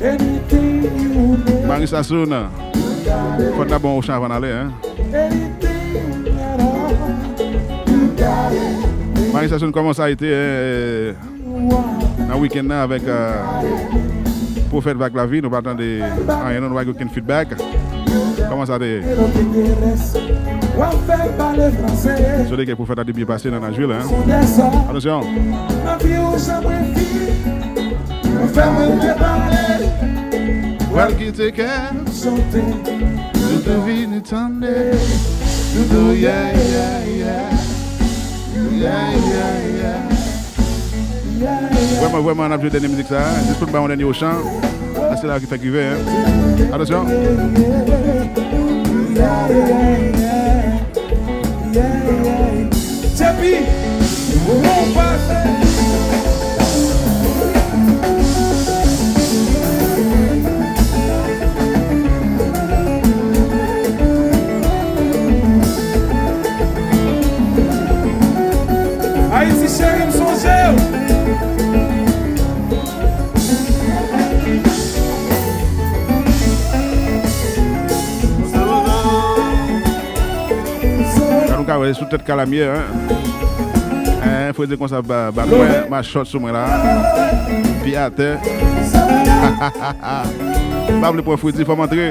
Anything you need. Marie Sassoon. Fò n ta bon Ochan avan n ale, hein. Anything at all, you got it. Marie Sassoon, comment ça a été, hein, euh, nan wikenn nan avèk, euh, Pwofèt Vag Lavi, nou pa tande anyen, non, nou pa gen okenn feedback. Kòman sa te ye? Sode ke Pwofèt la te byen pase nan Nashville, hein? Atansyon. Pral kite kè. Doudou vini tande. Doudou, yeah, yeah, yeah. Yeah, yeah, yeah. Vrèman, vrèman, n ap jwe dènye mizik sa, jis pou n ba yon dènye Ochan a sila ki fèk rive, hein. Atansyon. Tchepi, bon pase. Ayiti cheri, m sonje w. Sa nou ka wè sou tèt kalamyè, hein. Hein, Fredi konsa ba, ba mwen, machòt sou mwen la. Pye atè. M pa vle pran Fredi, fò m antre.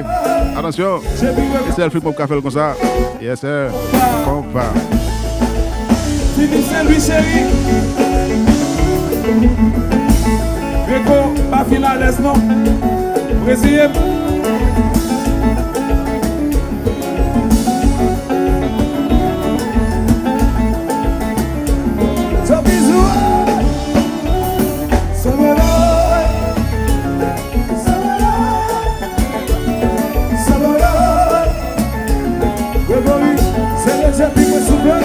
Atansyon. E sèl fi mwen k ka fè l konsa. Yes, sir. Konpa. Tini Sen Lwi cheri. Reko, pa fin alèz non. Reziye m. Zo bizou. Sabola. Sabola. Sabola. Grégory, se leje pi mwen soufle.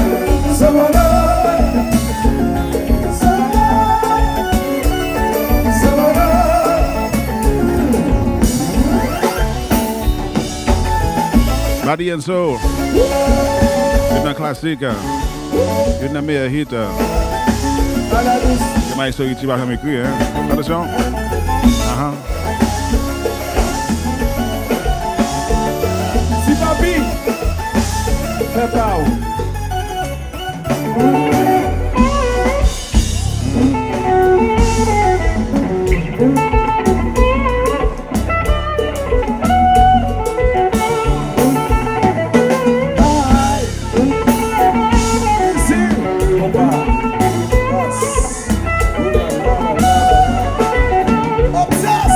Sabola. Sabola. Sabola. Body and Soul. Youn nan klasik, youn nan meyè hit ke Maestro Richie pa janm ekri, hein. Atansyon. Ahan. Fè pa w. Ay. Easy. Konpa. Bas. Obsess.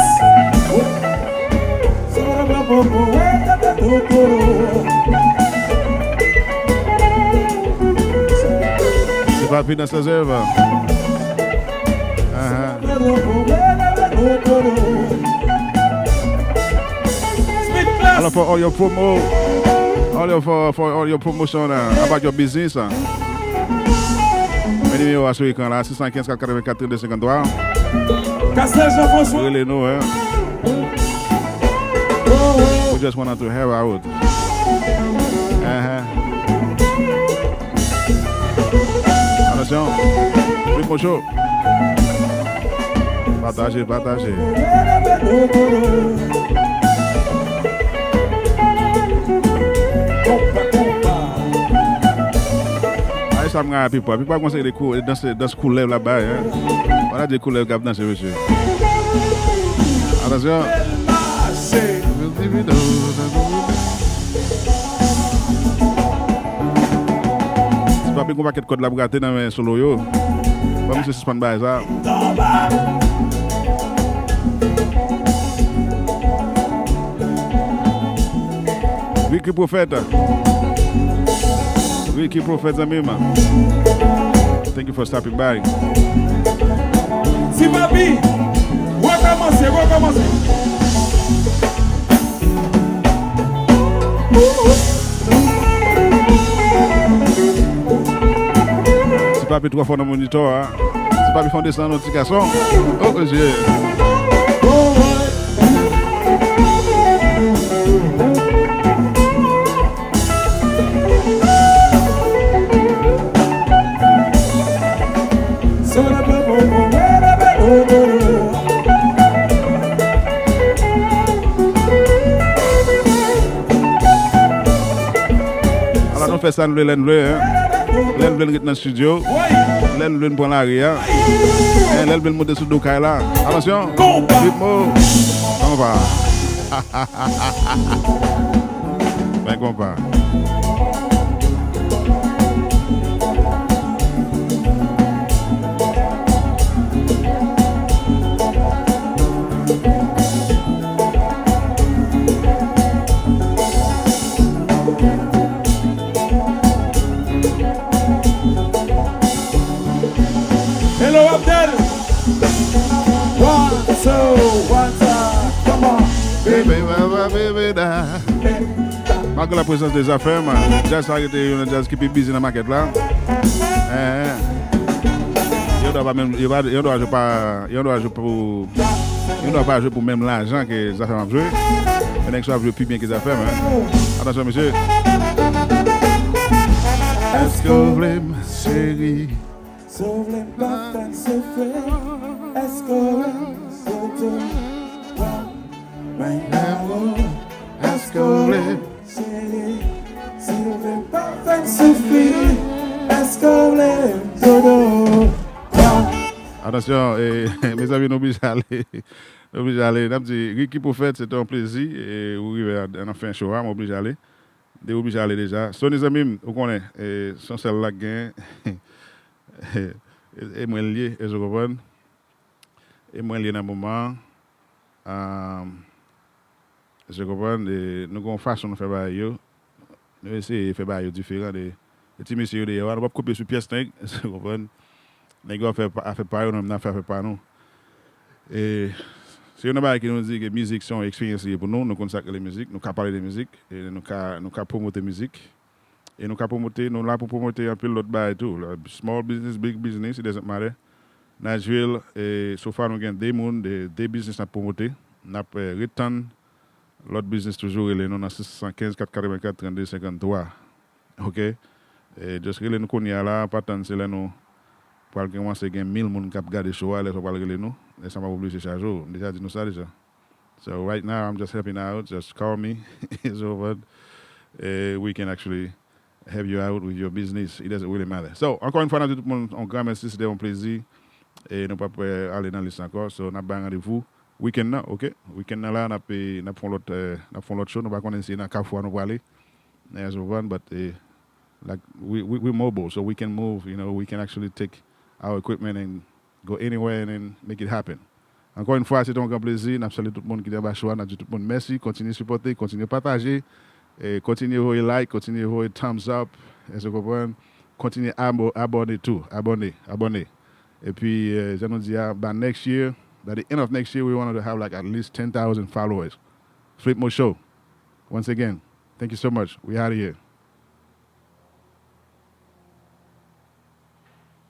Se pa Venus Reserve. Aha. Hello for all your promo. All your for, for all your promotion uh, about your business. Uh. Men nimewo a sou ekran la, sis san kenz, kat katrevenkat, trannde senkanntwa. Castel Jean-François. Rele nou, hein. We just wanted to help out. Uh-huh. Atansyon. Ritmo cho. Pataje, pataje. Ay, sa m gen a Pipa. Pipa konseye de kou, dans, dans koulèv la bay, hein. Wala de koulèv k ap danse, mesye. Atansyon. Ti Papi gon pakèt kòd l ap rate nan men solo yo. Ban misye sispann bagay sa. Ricky Prophète. Ricky Prophète, zanmi m. Thank you for stopping by. Ti Papi, rekòmanse, rekòmanse. Ti Papi twò fò nan monitò a. Ti Papi fè yon desann yon ti gason. Oh, oh, je. Ala nou fè sa n vle, lè n vle, hein. Lè n vle n ret nan estidyo. Lè n vle n pran lari a. Hein, lè n vle n monte sou do kay la. Atansyon. Ritmo. Konpa. Men konpa. Hello, Abdel. One, two, one, two. Come on. Baby, baby, baby, da. Malgre la prezans de Zafèm, djaz sa rete youn nan djaz ki pi bizi nan makèt la. Eh, eh. Yo dwa pa menm, yo pa, yo dwa jwe pa, yo dwa jwe pou, yo dwa pa jwe pou menm lajan ke Zafèm ap jwe. Men nèg sa ap jwe pi byen ke Zafèm, hein. Atansyon, mesye. Èske w vle m, cheri? Si w vle m pa fè n soufri, èske w vle m fout ou mwen lanmou? Èske w vle m, cheri? Si w vle m pa fè n soufri, èske w vle m dodo? Atansyon, eh, mezanmi, nou oblije ale. Nou oblije ale. N ap di, Ricky Prophète, se te yon plezi. E ou rive a, nan fen show a, m oblije ale. De oblije ale deja. Sony zanmi m, ou konnen, e, se yon sèl la k genyen. E, e mwen l ye, èske w konprann? E mwen l ye nan moman an. Èske w konprann? E, nou gen yon fason nou fè bagay yo. Nou eseye fè bagay yo diferan de, de ti mesye yo dèyè a. Nou p ap kopye sou pyès nèg, èske w konprann? Nèg yo ap fè pa, afè pa yo, nou menm n ap fè afè pa nou. E se youn nan bagay ke nou di ke mizik se yon eksperyans li ye pou nou. Nou konn sa k rele mizik, nou ka pale de mizik, e nou ka, nou ka pwomote mizik, e nou ka pwomote, nou la pou pwomote anpil lòt bagay tou. Small business, big business, it doesn't matter. Najril, e, so far nou gen de moun, de, de biznis n ap pwomote. N ap, e, ret tann lòt biznis toujou rele nou nan sis san kenz, kat katrevenkat, trannde senkanntwa. Oke? E, just rele nou kounye a la, pa tann se lè nou pral kòmanse gen mil moun k ap gade show a, lè sa w pral rele nou. Lè sa m ap oblije chaje w. M deja di nou sa deja. So right now, I'm just helping out. Just call me. So, but, eh, we can actually, help you out with your business. It doesn't really matter. So, ankò yon fwa, n ap di tout moun yon gran mèsi, se te yon plezi. E nou p ap eh, ale nan lis ankò. So, n ap bay randevou weekend nan, ok? Weekend nan la, n ap eh, n ap fè yon lòt eh, n ap fè yon lòt show. Nou pa konnen si nan Kafou a nou prale. As of one, but eh, like we, we we mobile, so we can move. You know, we can actually take our equipment and go anywhere and then make it happen. Ankò yon fwa, se te yon gran plezi. N ap salye tout moun ki te anba show a. N ap di tout moun mèsi. Kontinye sipòte, kontinye pataje, eh, kontinye voye like, kontinye voye thumbs up. Èske w konprann? Kontinye abo- abòne tou. Abòne, abòne. Epi, eh, jan nou di a, by next year, by the end of next year, we want to have like at least ten thousand followers. Flipmode Show. Once again, thank you so much. We out of here.